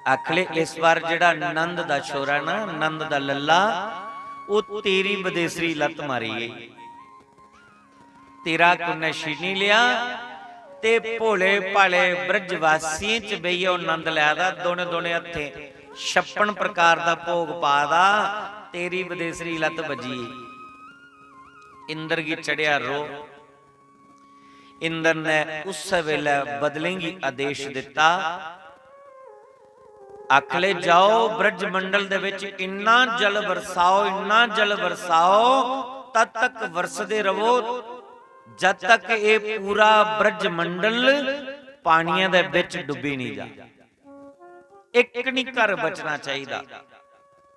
आखले, "इस बार जेह्ड़ा नंद दा छोरा ना, नंद दा लल्ला, ओह् तेरी बदेसरी लत्त मारी गेई। तेरा कुन्नै छीनी लेआ ते भोले भाले ब्रजवासियें च बेहियै ओह् नंद लै दा, दोने दोने हत्थें छप्पन प्रकार दा भोग पा दा, तेरी बदेसरी लत्त बज्जी गेई।" इंद्र गी चढ़ेआ रोह्। इंद्र ने उस्सै बेलै बदलें गी आदेश दिता, आखले, "जाओ, ब्रजमंडल दे विच इन्ना जल बरसाओ, इन्ना जल बरसाओ, तद तक बरसदे रवो, जद तक एह् पूरा ब्रजमंडल पानियां दे विच डुब्बी नहीं जा। इक नहीं घर बचना चाहिदा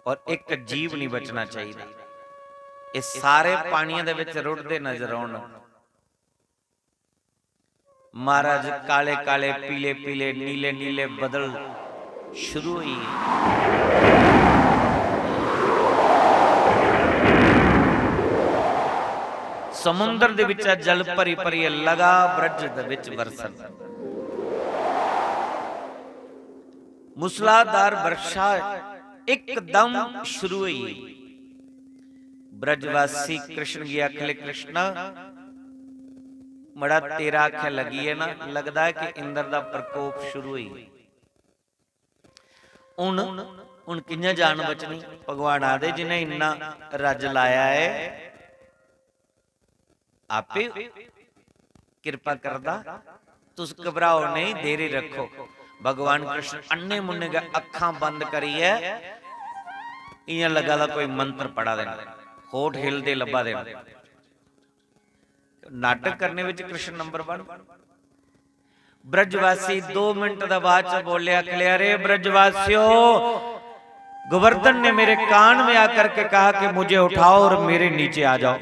और इक जीव नहीं बचना चाहिदा। एह् सारे पानियां दे विच रुढ़दे नजर आउन।" महाराज, काले काले, पीले पीले, नीले नीले बदल शुरू होई गे। समुंदर दे बिच्चा जल भरी भरियै लगा ब्रज दे बिच बरसन। मूसलाधार वर्षा एकदम शुरू होई। ब्रजवासी कृष्ण गी आखले, "कृष्णा, मड़ा, तेरा आख्या लगी है ना, लगदा है कि इंद्र दा प्रकोप शुरू होई। हुन, हुन कि'यां जान बचनी?" भगवान आखदे, "जिन्हें इन्ना रज लाया है, आपे किरपा करदा, तुस घबराओ नहीं, देरी रखो।" भगवान कृष्ण अन्ने मुन्ने गै अक्खां बंद करियै इ'यां लग्गा दा कोई मंत्र पढ़ा दे न, होठ हिलदे लब्भा दे न। नाटक करने विच कृष्ण नंबर वन। ब्रजवासी दो मिनट दा बाद च बोले, आखले, "अरे ब्रजवासियो, गोवर्धन ने मेरे कान में आकर के कहा कि मुझे उठाओ और मेरे नीचे आ जाओ,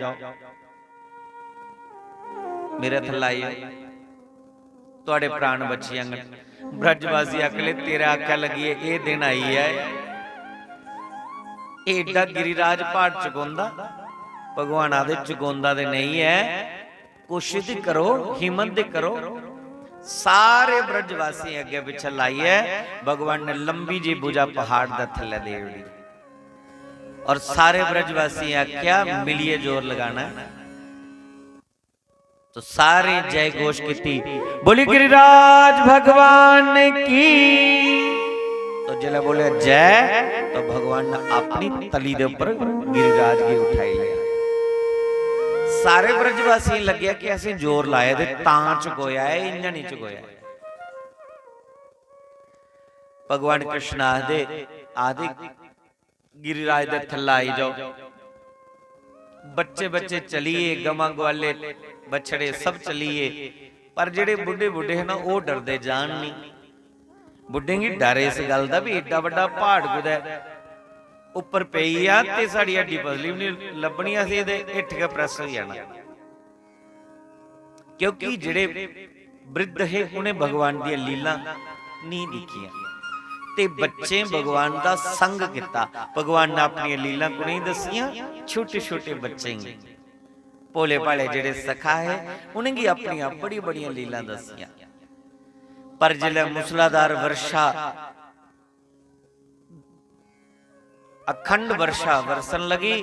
मेरे थल्ले आई जाओ, थुआड़े प्राण बची जांगन।" ब्रजवासी आखले, "तेरे आख्या लगी है, एह् दिन आई है, एह् एड्डा गिरिराज प्हाड़ चुकोंदा?" भगवान आखदे, "चुकोंदा ते नहीं है, कोशिश ते करो, हिम्मत ते करो।" सारे ब्रजवासी अग्गे पिच्छे लाइयै भगवान ने लंबी जी भुजा पहाड़ दा थल्ले दे ओड़ी। और सारे ब्रजवासियें आख्या, "मिलियै जोर लगाना है।" तो सारे जय घोष कीती, "बोली गिरिराज भगवान की।" तो जिसलै बोले, "जय," तो भगवान ने अपनी तली दे ऊपर गिरिराज गी उठाई लिया। सारे ब्रजवासियें लग्गेआ कि असें जोर लाया ते तां चकोया ऐ, इ'यां नहीं चकोया। भगवान कृष्ण आखदे, आखदे, "गिरिराज दे थल्ले आई जाओ।" बच्चे बच्चे चलिए, गवां ग्वाले, बछड़े सब चलिए, पर जेह्ड़े बुड्ढे बुड्ढे हे ना, ओह् डरदे जान नहीं। बुड्ढें गी डर इस गल्ल दा भी एड्डा बड्डा प्हाड़ कुतै उप्पर पेई जा ते साढ़ी हड्डी पसली बी नहीं लब्भनी, असें एह्दे हेठ गै press होई जाना। क्योंकि जेह्ड़े वृद्ध हे, उ'नें भगवान दियां लीलां नेईं दिक्खियां। ते बच्चें भगवान दा संग कीता। भगवान ने अपनियां लीलां कु'नेंगी दस्सियां? छोटे-छोटे बच्चें गी। भोले-भाले जेह्ड़े सखा हे, उ'नेंगी अपनियां बड़ी-बड़ियां लीलां दस्सियां। पर जिसलै मूसलाधार वर्षा अखंड वर्षा बरसन लगी।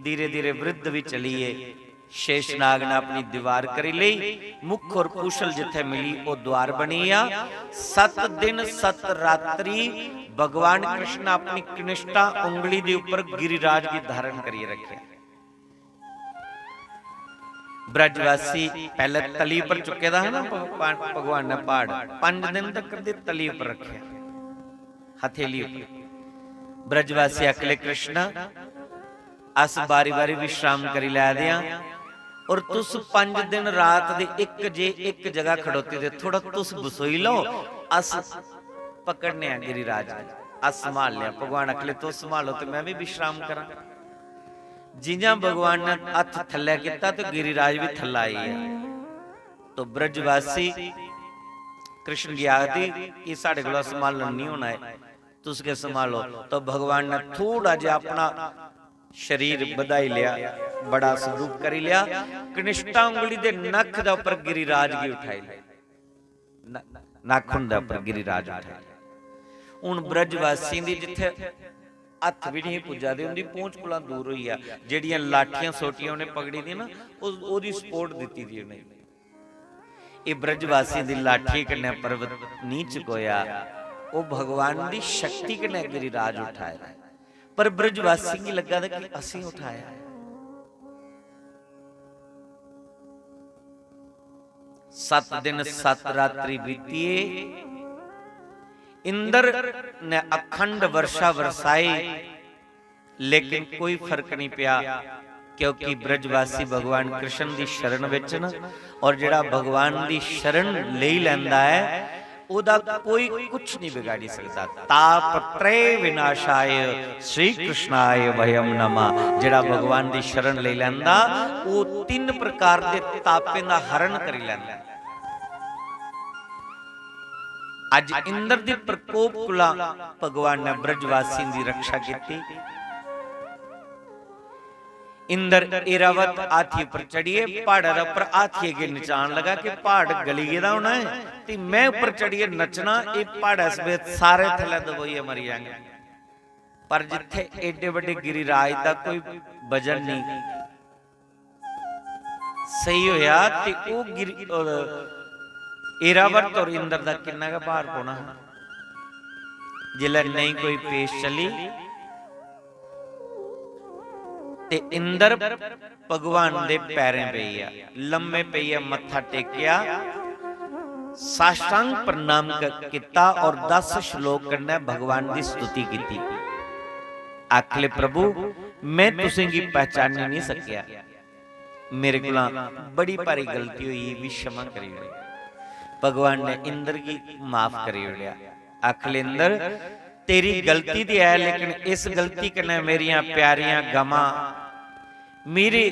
धीरे धीरे वृद्ध भी चलिए। शेषनाग ने अपनी दीवार करी लेई, मुख और पूछल जिथे मिली, ओ द्वार बनी गया। सत दिन सत रात्रि भगवान कृष्ण अपनी कनिष्ठा उंगली दे ऊपर गिरिराज की धारण करिए रखे। ब्रजवासी पहले तली पर चुके दा है ना, भग-, भगवान ने पहाड़, पंज दिन तक कदे तली पर रखे, हथेली पर। ब्रजवासी आखले, कृष्ण, अस बारी बारी विश्राम करी लै दे आं, और तुस पंज दिन रात दे इक जे इक जगह खड़ोते दे, थोड़ा तुस बसोई लो, अस पकड़ने आं गिरिराज गी, अस संभालने आं। भगवान आखले, तुस संभालो ते मैं भी विश्राम करां। जियां भगवान ने हत्थ थल्लै कीता ते गिरिराज भी थल्लै आई गेआ। तो ब्रजवासी कृष्ण गी आखदी, "एह् साढ़े कोला संभालन नहीं होना है, तुस गै संभालो।" तो भगवान ने थोड़ा जेहा अपना शरीर बधाई लिया, बड़ा स्वरूप करी लिया, कनिष्ठा उंगली दे नख दे उपर गिरिराज गी उठाई लिया। न-, नाखून दे उपर गिरिराज उठाई। हुन ब्रजवासियें दी जित्थे हत्थ भी नहीं पुज्जा दे, उंदी पहुंच कोला दूर होई गेआ। जेड़ियां लाठियां सोटियां उ'नें पकड़ी दियां ना, ओह, ओहदी support दित्ती दी उ'नें। एह ब्रजवासियें दी लाठी कन्नै पर्वत नहीं चकोया, ओह भगवान दी शक्ति कन्नै गिरिराज उठाया। पर ब्रजवासियें गी लग्गा दा कि असें उठाया। सत दिन सत रात्रि बीतिए, इंद्र ने अखंड वर्षा बरसाई, लेकिन कोई फर्क नहीं पिया, क्योंकि ब्रजवासी भगवान कृष्ण दी शरण विच न, और जेड़ा भगवान दी शरण लेई लैंदा है, ओहदा कोई कुछ नहीं बिगाड़ी सकदा। ताप त्रय विनाशाय श्री कृष्णाय वयम नमः। जेड़ा भगवान दी शरण लेई लैंदा, ओह तिन प्रकार दे तापें दा हरण करी लैंदा। अज इंद्र दे प्रकोप कोला भगवान ने ब्रजवासियों दी रक्षा की। इंद्र ऐरावत हाथी पर चढ़िए, प्हाड़े दे उपर हाथिये गी नचान लगा कि प्हाड़ गली गेदा होना है, ते मैं उपर चढ़िए नचना, एह प्हाड़े समेत सारे थल्ले दबोइयै मरी जांगे। पर जिथे एडे बड़े गिरिराज दा कोई वजन नहीं, सही होया ते ओह गिर-, अ, ऐरावत और इंद्र दा किन्ना गै भार पौना हा। जिसलै नेईं कोई पेश चली ते इंद्र भगवान दे पैरें पेई गेआ, लम्मे पेइयै मत्था टेकेआ, साष्टांग प्रणाम क-, कीता और दस श्लोक कन्नै भगवान दी स्तुति कीती। आखले, "प्रभु, मैं तुसेंगी पहचानी नहीं सकेआ।" मेरे कोला बड़ी भारी गलती होई, मी क्षमा करी ओड़े। भगवान ने इंद्र गी माफ करी ओड़ेआ। आखले, "इंद्र, तेरी गलती ते है, लेकिन इस गलती कन्नै मेरियां प्यारियां गमां, मेरे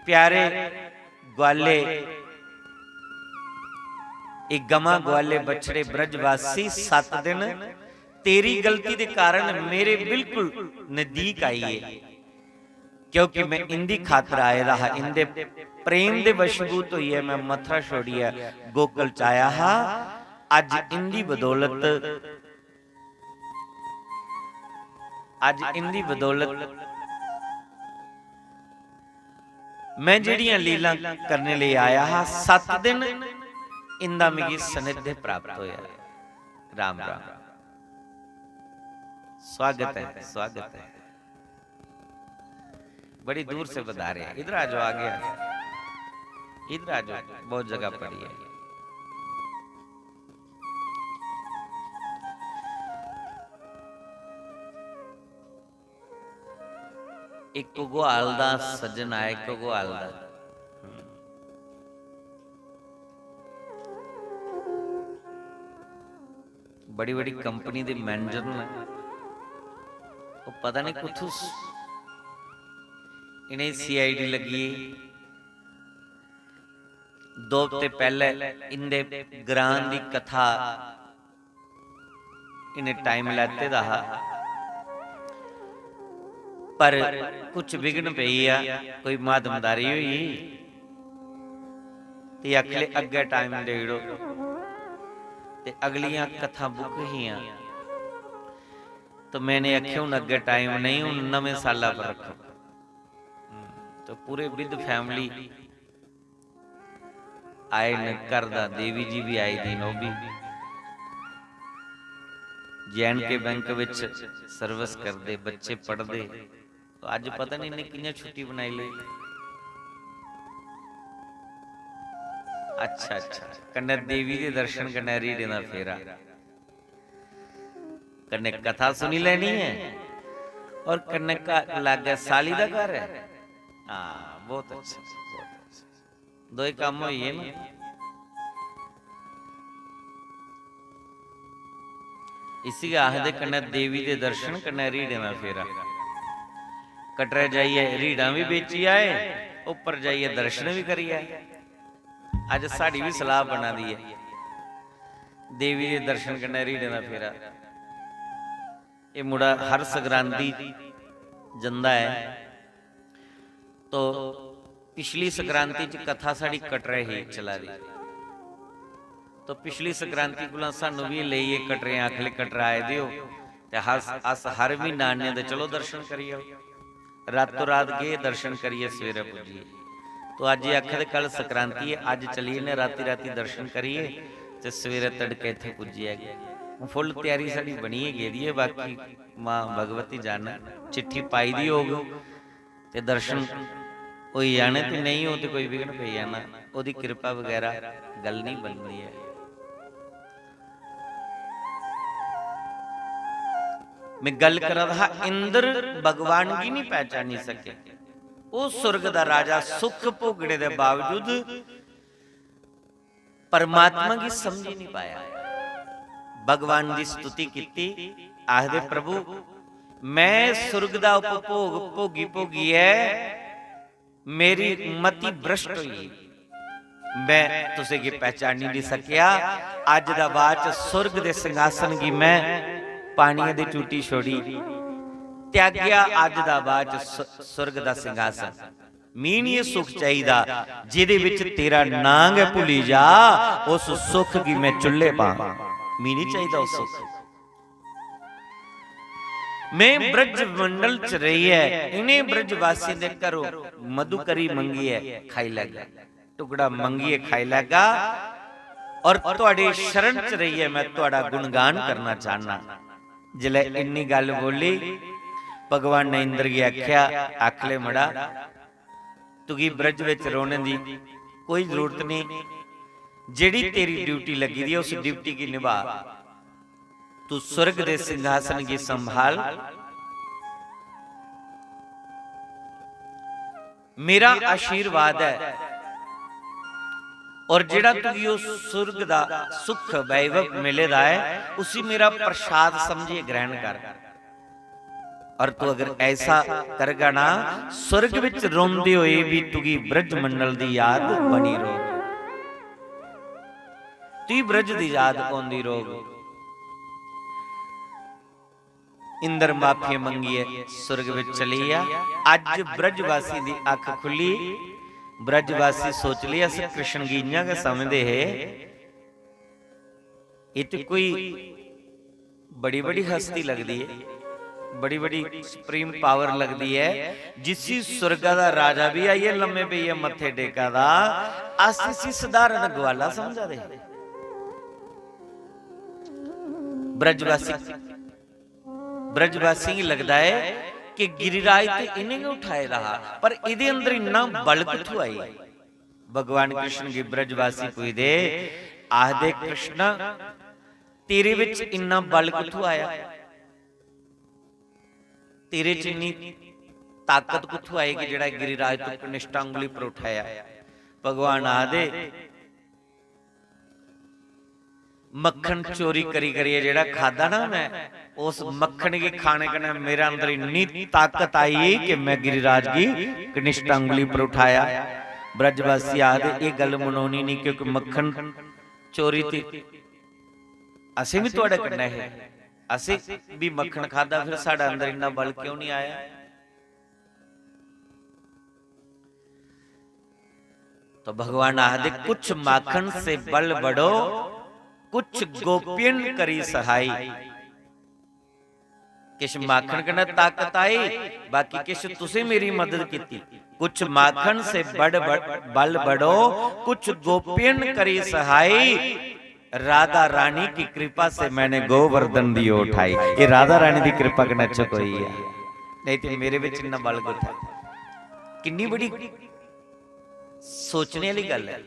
प्यारे ग्वाले, एह गमां ग्वाले बछड़े ब्रजवासी सत दिन तेरी गलती दे कारण मेरे बिल्कुल नजदीक आई गे।" क्योंकि मैं इंदी खातर आए दा हा, इंदे प्रेम दे वशीभूत होइयै मैं मथुरा छोड़ियै गोकुल च आया हा। अज इंदी बदौलत, अज इंदी बदौलत मैं जेड़ियां लीलां करने लेई आया हा, सत दिन इंदा मिगी सानिध्य प्राप्त होया। राम राम। स्वागत है, स्वागत है। बड़ी दूर से बता रहे हैं, इधर आ जाओ, आगे आ जाओ, इधर आ जाओ, बहुत जगह पड़ी है। एक घगवाल दा सज्जन आया, एक घगवाल दा। बड़ी बड़ी कंपनी दे मैनेजर ने, ओह् पता नहीं कुत्थों स-, इ'नें CID लग्गी। दो हफ्ते पैह्ले इंदे ग्रां दी कथा इ'नें टाइम लैते दा हा, पर कुछ विघ्न पेई गेआ, कोई मातमदारी होई, ते आखले, "अग्गें टाइम देई ओड़ो।" ते अगलियां कथां बुक हियां, तो मैंने आखेआ, "हून अग्गें टाइम नेईं, हून नमें साला पर रक्खो।" तो पूरे विद फैमिली आए न, घर दा देवी जी भी आई दी न, ओह् भी जे and K bank which service करदे, बच्चे पढ़दे। तो अज्ज पता नहीं इन्हें कि'यां छुट्टी बनाई लेई। अच्छा, अच्छा, कन्नै देवी दे दर्शन, कन्नै रीढ़ें दा फेरा, कन्नै कथा सुनी लैनी ऐ और कन्नै घर लागै साली दा घर ऐ। हाँ, बहुत अच्छा, बहुत अच्छा। दोए कम्म होई गे ना। इसी गै आखदे कन्नै देवी दे दर्शन, कन्नै रीढ़ें दा फेरा। कटरै जाइयै रीढ़ां बी बेची आए, उप्पर जाइयै दर्शन बी करी आए। अज्ज साढ़ी बी सलाह बना दी ऐ, देवी दे दर्शन कन्नै रीढ़ें दा फेरा। एह् मुड़ा हर संक्रांति जंदा ऐ। तो पिछली संक्रांति च कथा साढ़ी कटरै ही चला दी। तो पिछली संक्रांति कोला सानू बी लेइयै कटरे आखले कटरा आए दे हो, ते अस, अस हर म्हीना आने ते चलो दर्शन करी आओ। रातों रात गे, दर्शन करियै सवेरै पुज्जियै। तो अज्ज एह् आखा दे कल संक्रांति ऐ, अज्ज चली जन्ने, राती राती दर्शन करियै ते सवेरै तड़के इत्थै पुज्जी जागे। हून फुल त्यारी साढ़ी बनियै गेदी ऐ, बाकी मां भगवती जाने, चिट्ठी पाई दी होग ते दर्शन होई जाने, ते नेईं हो ते कोई विघ्न पेई जाना, ओह्दी किरपा बगैरा गल्ल निं बनदी ऐ। में गल्ल करा दा हा, इंद्र भगवान गी निं पहचानी सके। ओह् सुर्ग दा राजा सुख भोगने दे बावजूद परमात्मा गी समझी निं पाया। भगवान दी स्तुति कीती, आखदे, "प्रभु, मैं सुर्ग दा उपभोग भोगी भोगियै मेरी मति भ्रष्ट होई गेई। मैं तुसेंगी पहचानी निं सकेआ। अज्ज दा बाद च सुर्ग दे सिंहासन गी मैं पानियै दी टूटी छोड़ी, त्यागेआ अज्ज दा बाद च सु-, सुर्ग दा सिंहासन।" मी निं एह् सुख चाहिदा, जेह्दे बिच तेरा नां गै भुल्ली जा, उस सुख गी मैं चुल्हे पां। मी निं चाहिदा ओह् सुख। में ब्रज मंडल च रेहियै इ'नें ब्रजवासियें दे घरों मधुकरी मंगियै खाई लैगा, टुकड़ा मंगियै खाई लैगा, और तुआड़े शरण च रेहियै मैं तुआड़ा गुणगान करना चाहना। जिसलै इन्नी गल्ल बोली, भगवान ने इंद्र गी आखेआ, "आखले मड़ा, तुगी ब्रज बिच रौह्ने दी कोई जरूरत नेईं, जेह्ड़ी तेरी ड्यूटी लग्गी दी ऐ, उस ड्यूटी गी निभा। तू स्वर्ग दे सिंहासन गी संभाल, मेरा आशीर्वाद ऐ, और जेह्ड़ा तुगी ओह् सुर्ग दा सुख वैभव मिले दा ऐ, उसी मेरा प्रसाद समझियै ग्रहण कर। और तू अगर ऐसा करगा ना, स्वर्ग विच रोंदे होए भी तुगी ब्रजमंडल दी याद बनी रहोग, तुगी ब्रज दी याद औंदी रहोग।" इंद्र माफी मंगियै स्वर्ग विच चली गेआ। अज्ज ब्रजवासी दी अख खुली, ब्रजवासी सोच लिया, अस कृष्ण गी इ'यां गै समझदे हे, एह् ते कोई बड़ी बड़ी हस्ती लगदी ऐ, बड़ी बड़ी सुप्रीम पावर लगदी ऐ, जिसी स्वर्गा दा राजा बी आइयै लम्मे पेइयै मत्थे टेका दा, अस इसी सधारण ग्वाला समझा दे हे। ब्रजवासी, ब्रजवासियें गी लगदा ऐ कि गिरिराज ते इ'नें गै उठाए दा हा, पर एह्दे अंदर इन्ना बल कुत्थुं आई? भगवान कृष्ण गी ब्रजवासी पुछदे, आखदे, "कृष्ण, तेरे विच इन्ना बल कुत्थुं आया? तेरे च इन्नी ताकत कुत्थुं आई कि जेह्ड़ा गिरिराज तू कनिष्ठा उंगली पर उठाया?" भगवान आखदे, "मक्खन चोरी करी करियै जेह्ड़ा खादा ना मैं, उस मक्खन गी खाने कन्नै मेरे अंदर इन्नी ताकत आई कि मैं गिरिराज गी कनिष्ठा उंगली पर उठाया।" ब्रजवासी आखदे, "एह् गल्ल मनोनी नहीं, क्योंकि मक्खन चोरी ते असें भी तुआड़े कन्नै हे, असें भी मक्खन खादा, फिर साढ़े अंदर इन्ना बल क्यों नहीं आया?" तो भगवान आखदे, "कुछ माखन से बल बढ़ो, कुछ गोपियन करी सहाई।" किश माखन कन्नै ताकत आई, बाकी किश तुसें मेरी मदद कीती। कुछ माखन से बड़, बड़, बल बढ़ो, कुछ गोपियन करी सहाई। राधा रानी की कृपा से मैंने गोवर्धन दियो उठाई। ये राधा रानी दी कृपा कन्नै चुकोई है, नहीं ते मेरे विच इन्ना बल कुत्थै। किन्नी बड़ी सोचने आह्ली गल्ल ऐ।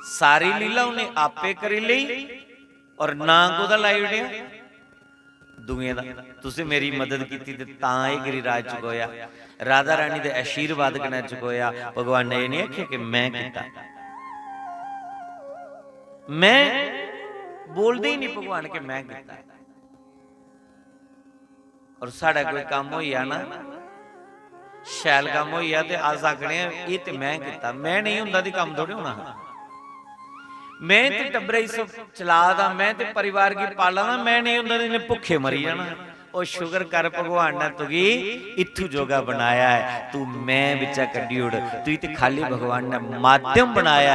सारी लीला उन्हें आपे करी लेई और नां कोदा लाई ओड़ेआ? दुएं दा। तुसें मेरी मदद कीती ते तां एह् गिरिराज चुकोया। राधा रानी दे आशीर्वाद कन्नै चुकोया। भगवान ने एह् नहीं आखेआ कि मैं कीता। मैं बोलदे ही नहीं भगवान कि मैं कीता। और साढ़ा कोई कम्म होई जा ना, शैल कम्म होई जा ते अस आखने आं, "एह् ते मैं कीता, मैं नेईं होंदा ते कम्म थोड़े होना हा। मैं ते टब्बरै गी स-, चला दा, मैं ते परिवार गी पाला दा, मैं नेईं होंदा ते इ'नें भुक्खे मरी जाना।" ओ शुकर कर, भगवान ने तुगी इत्थू जोगा बनाया ऐ, तू मैं बिच्चा कड्ढी ओड़, तुगी ते खाली भगवान ने माध्यम बनाया ऐ।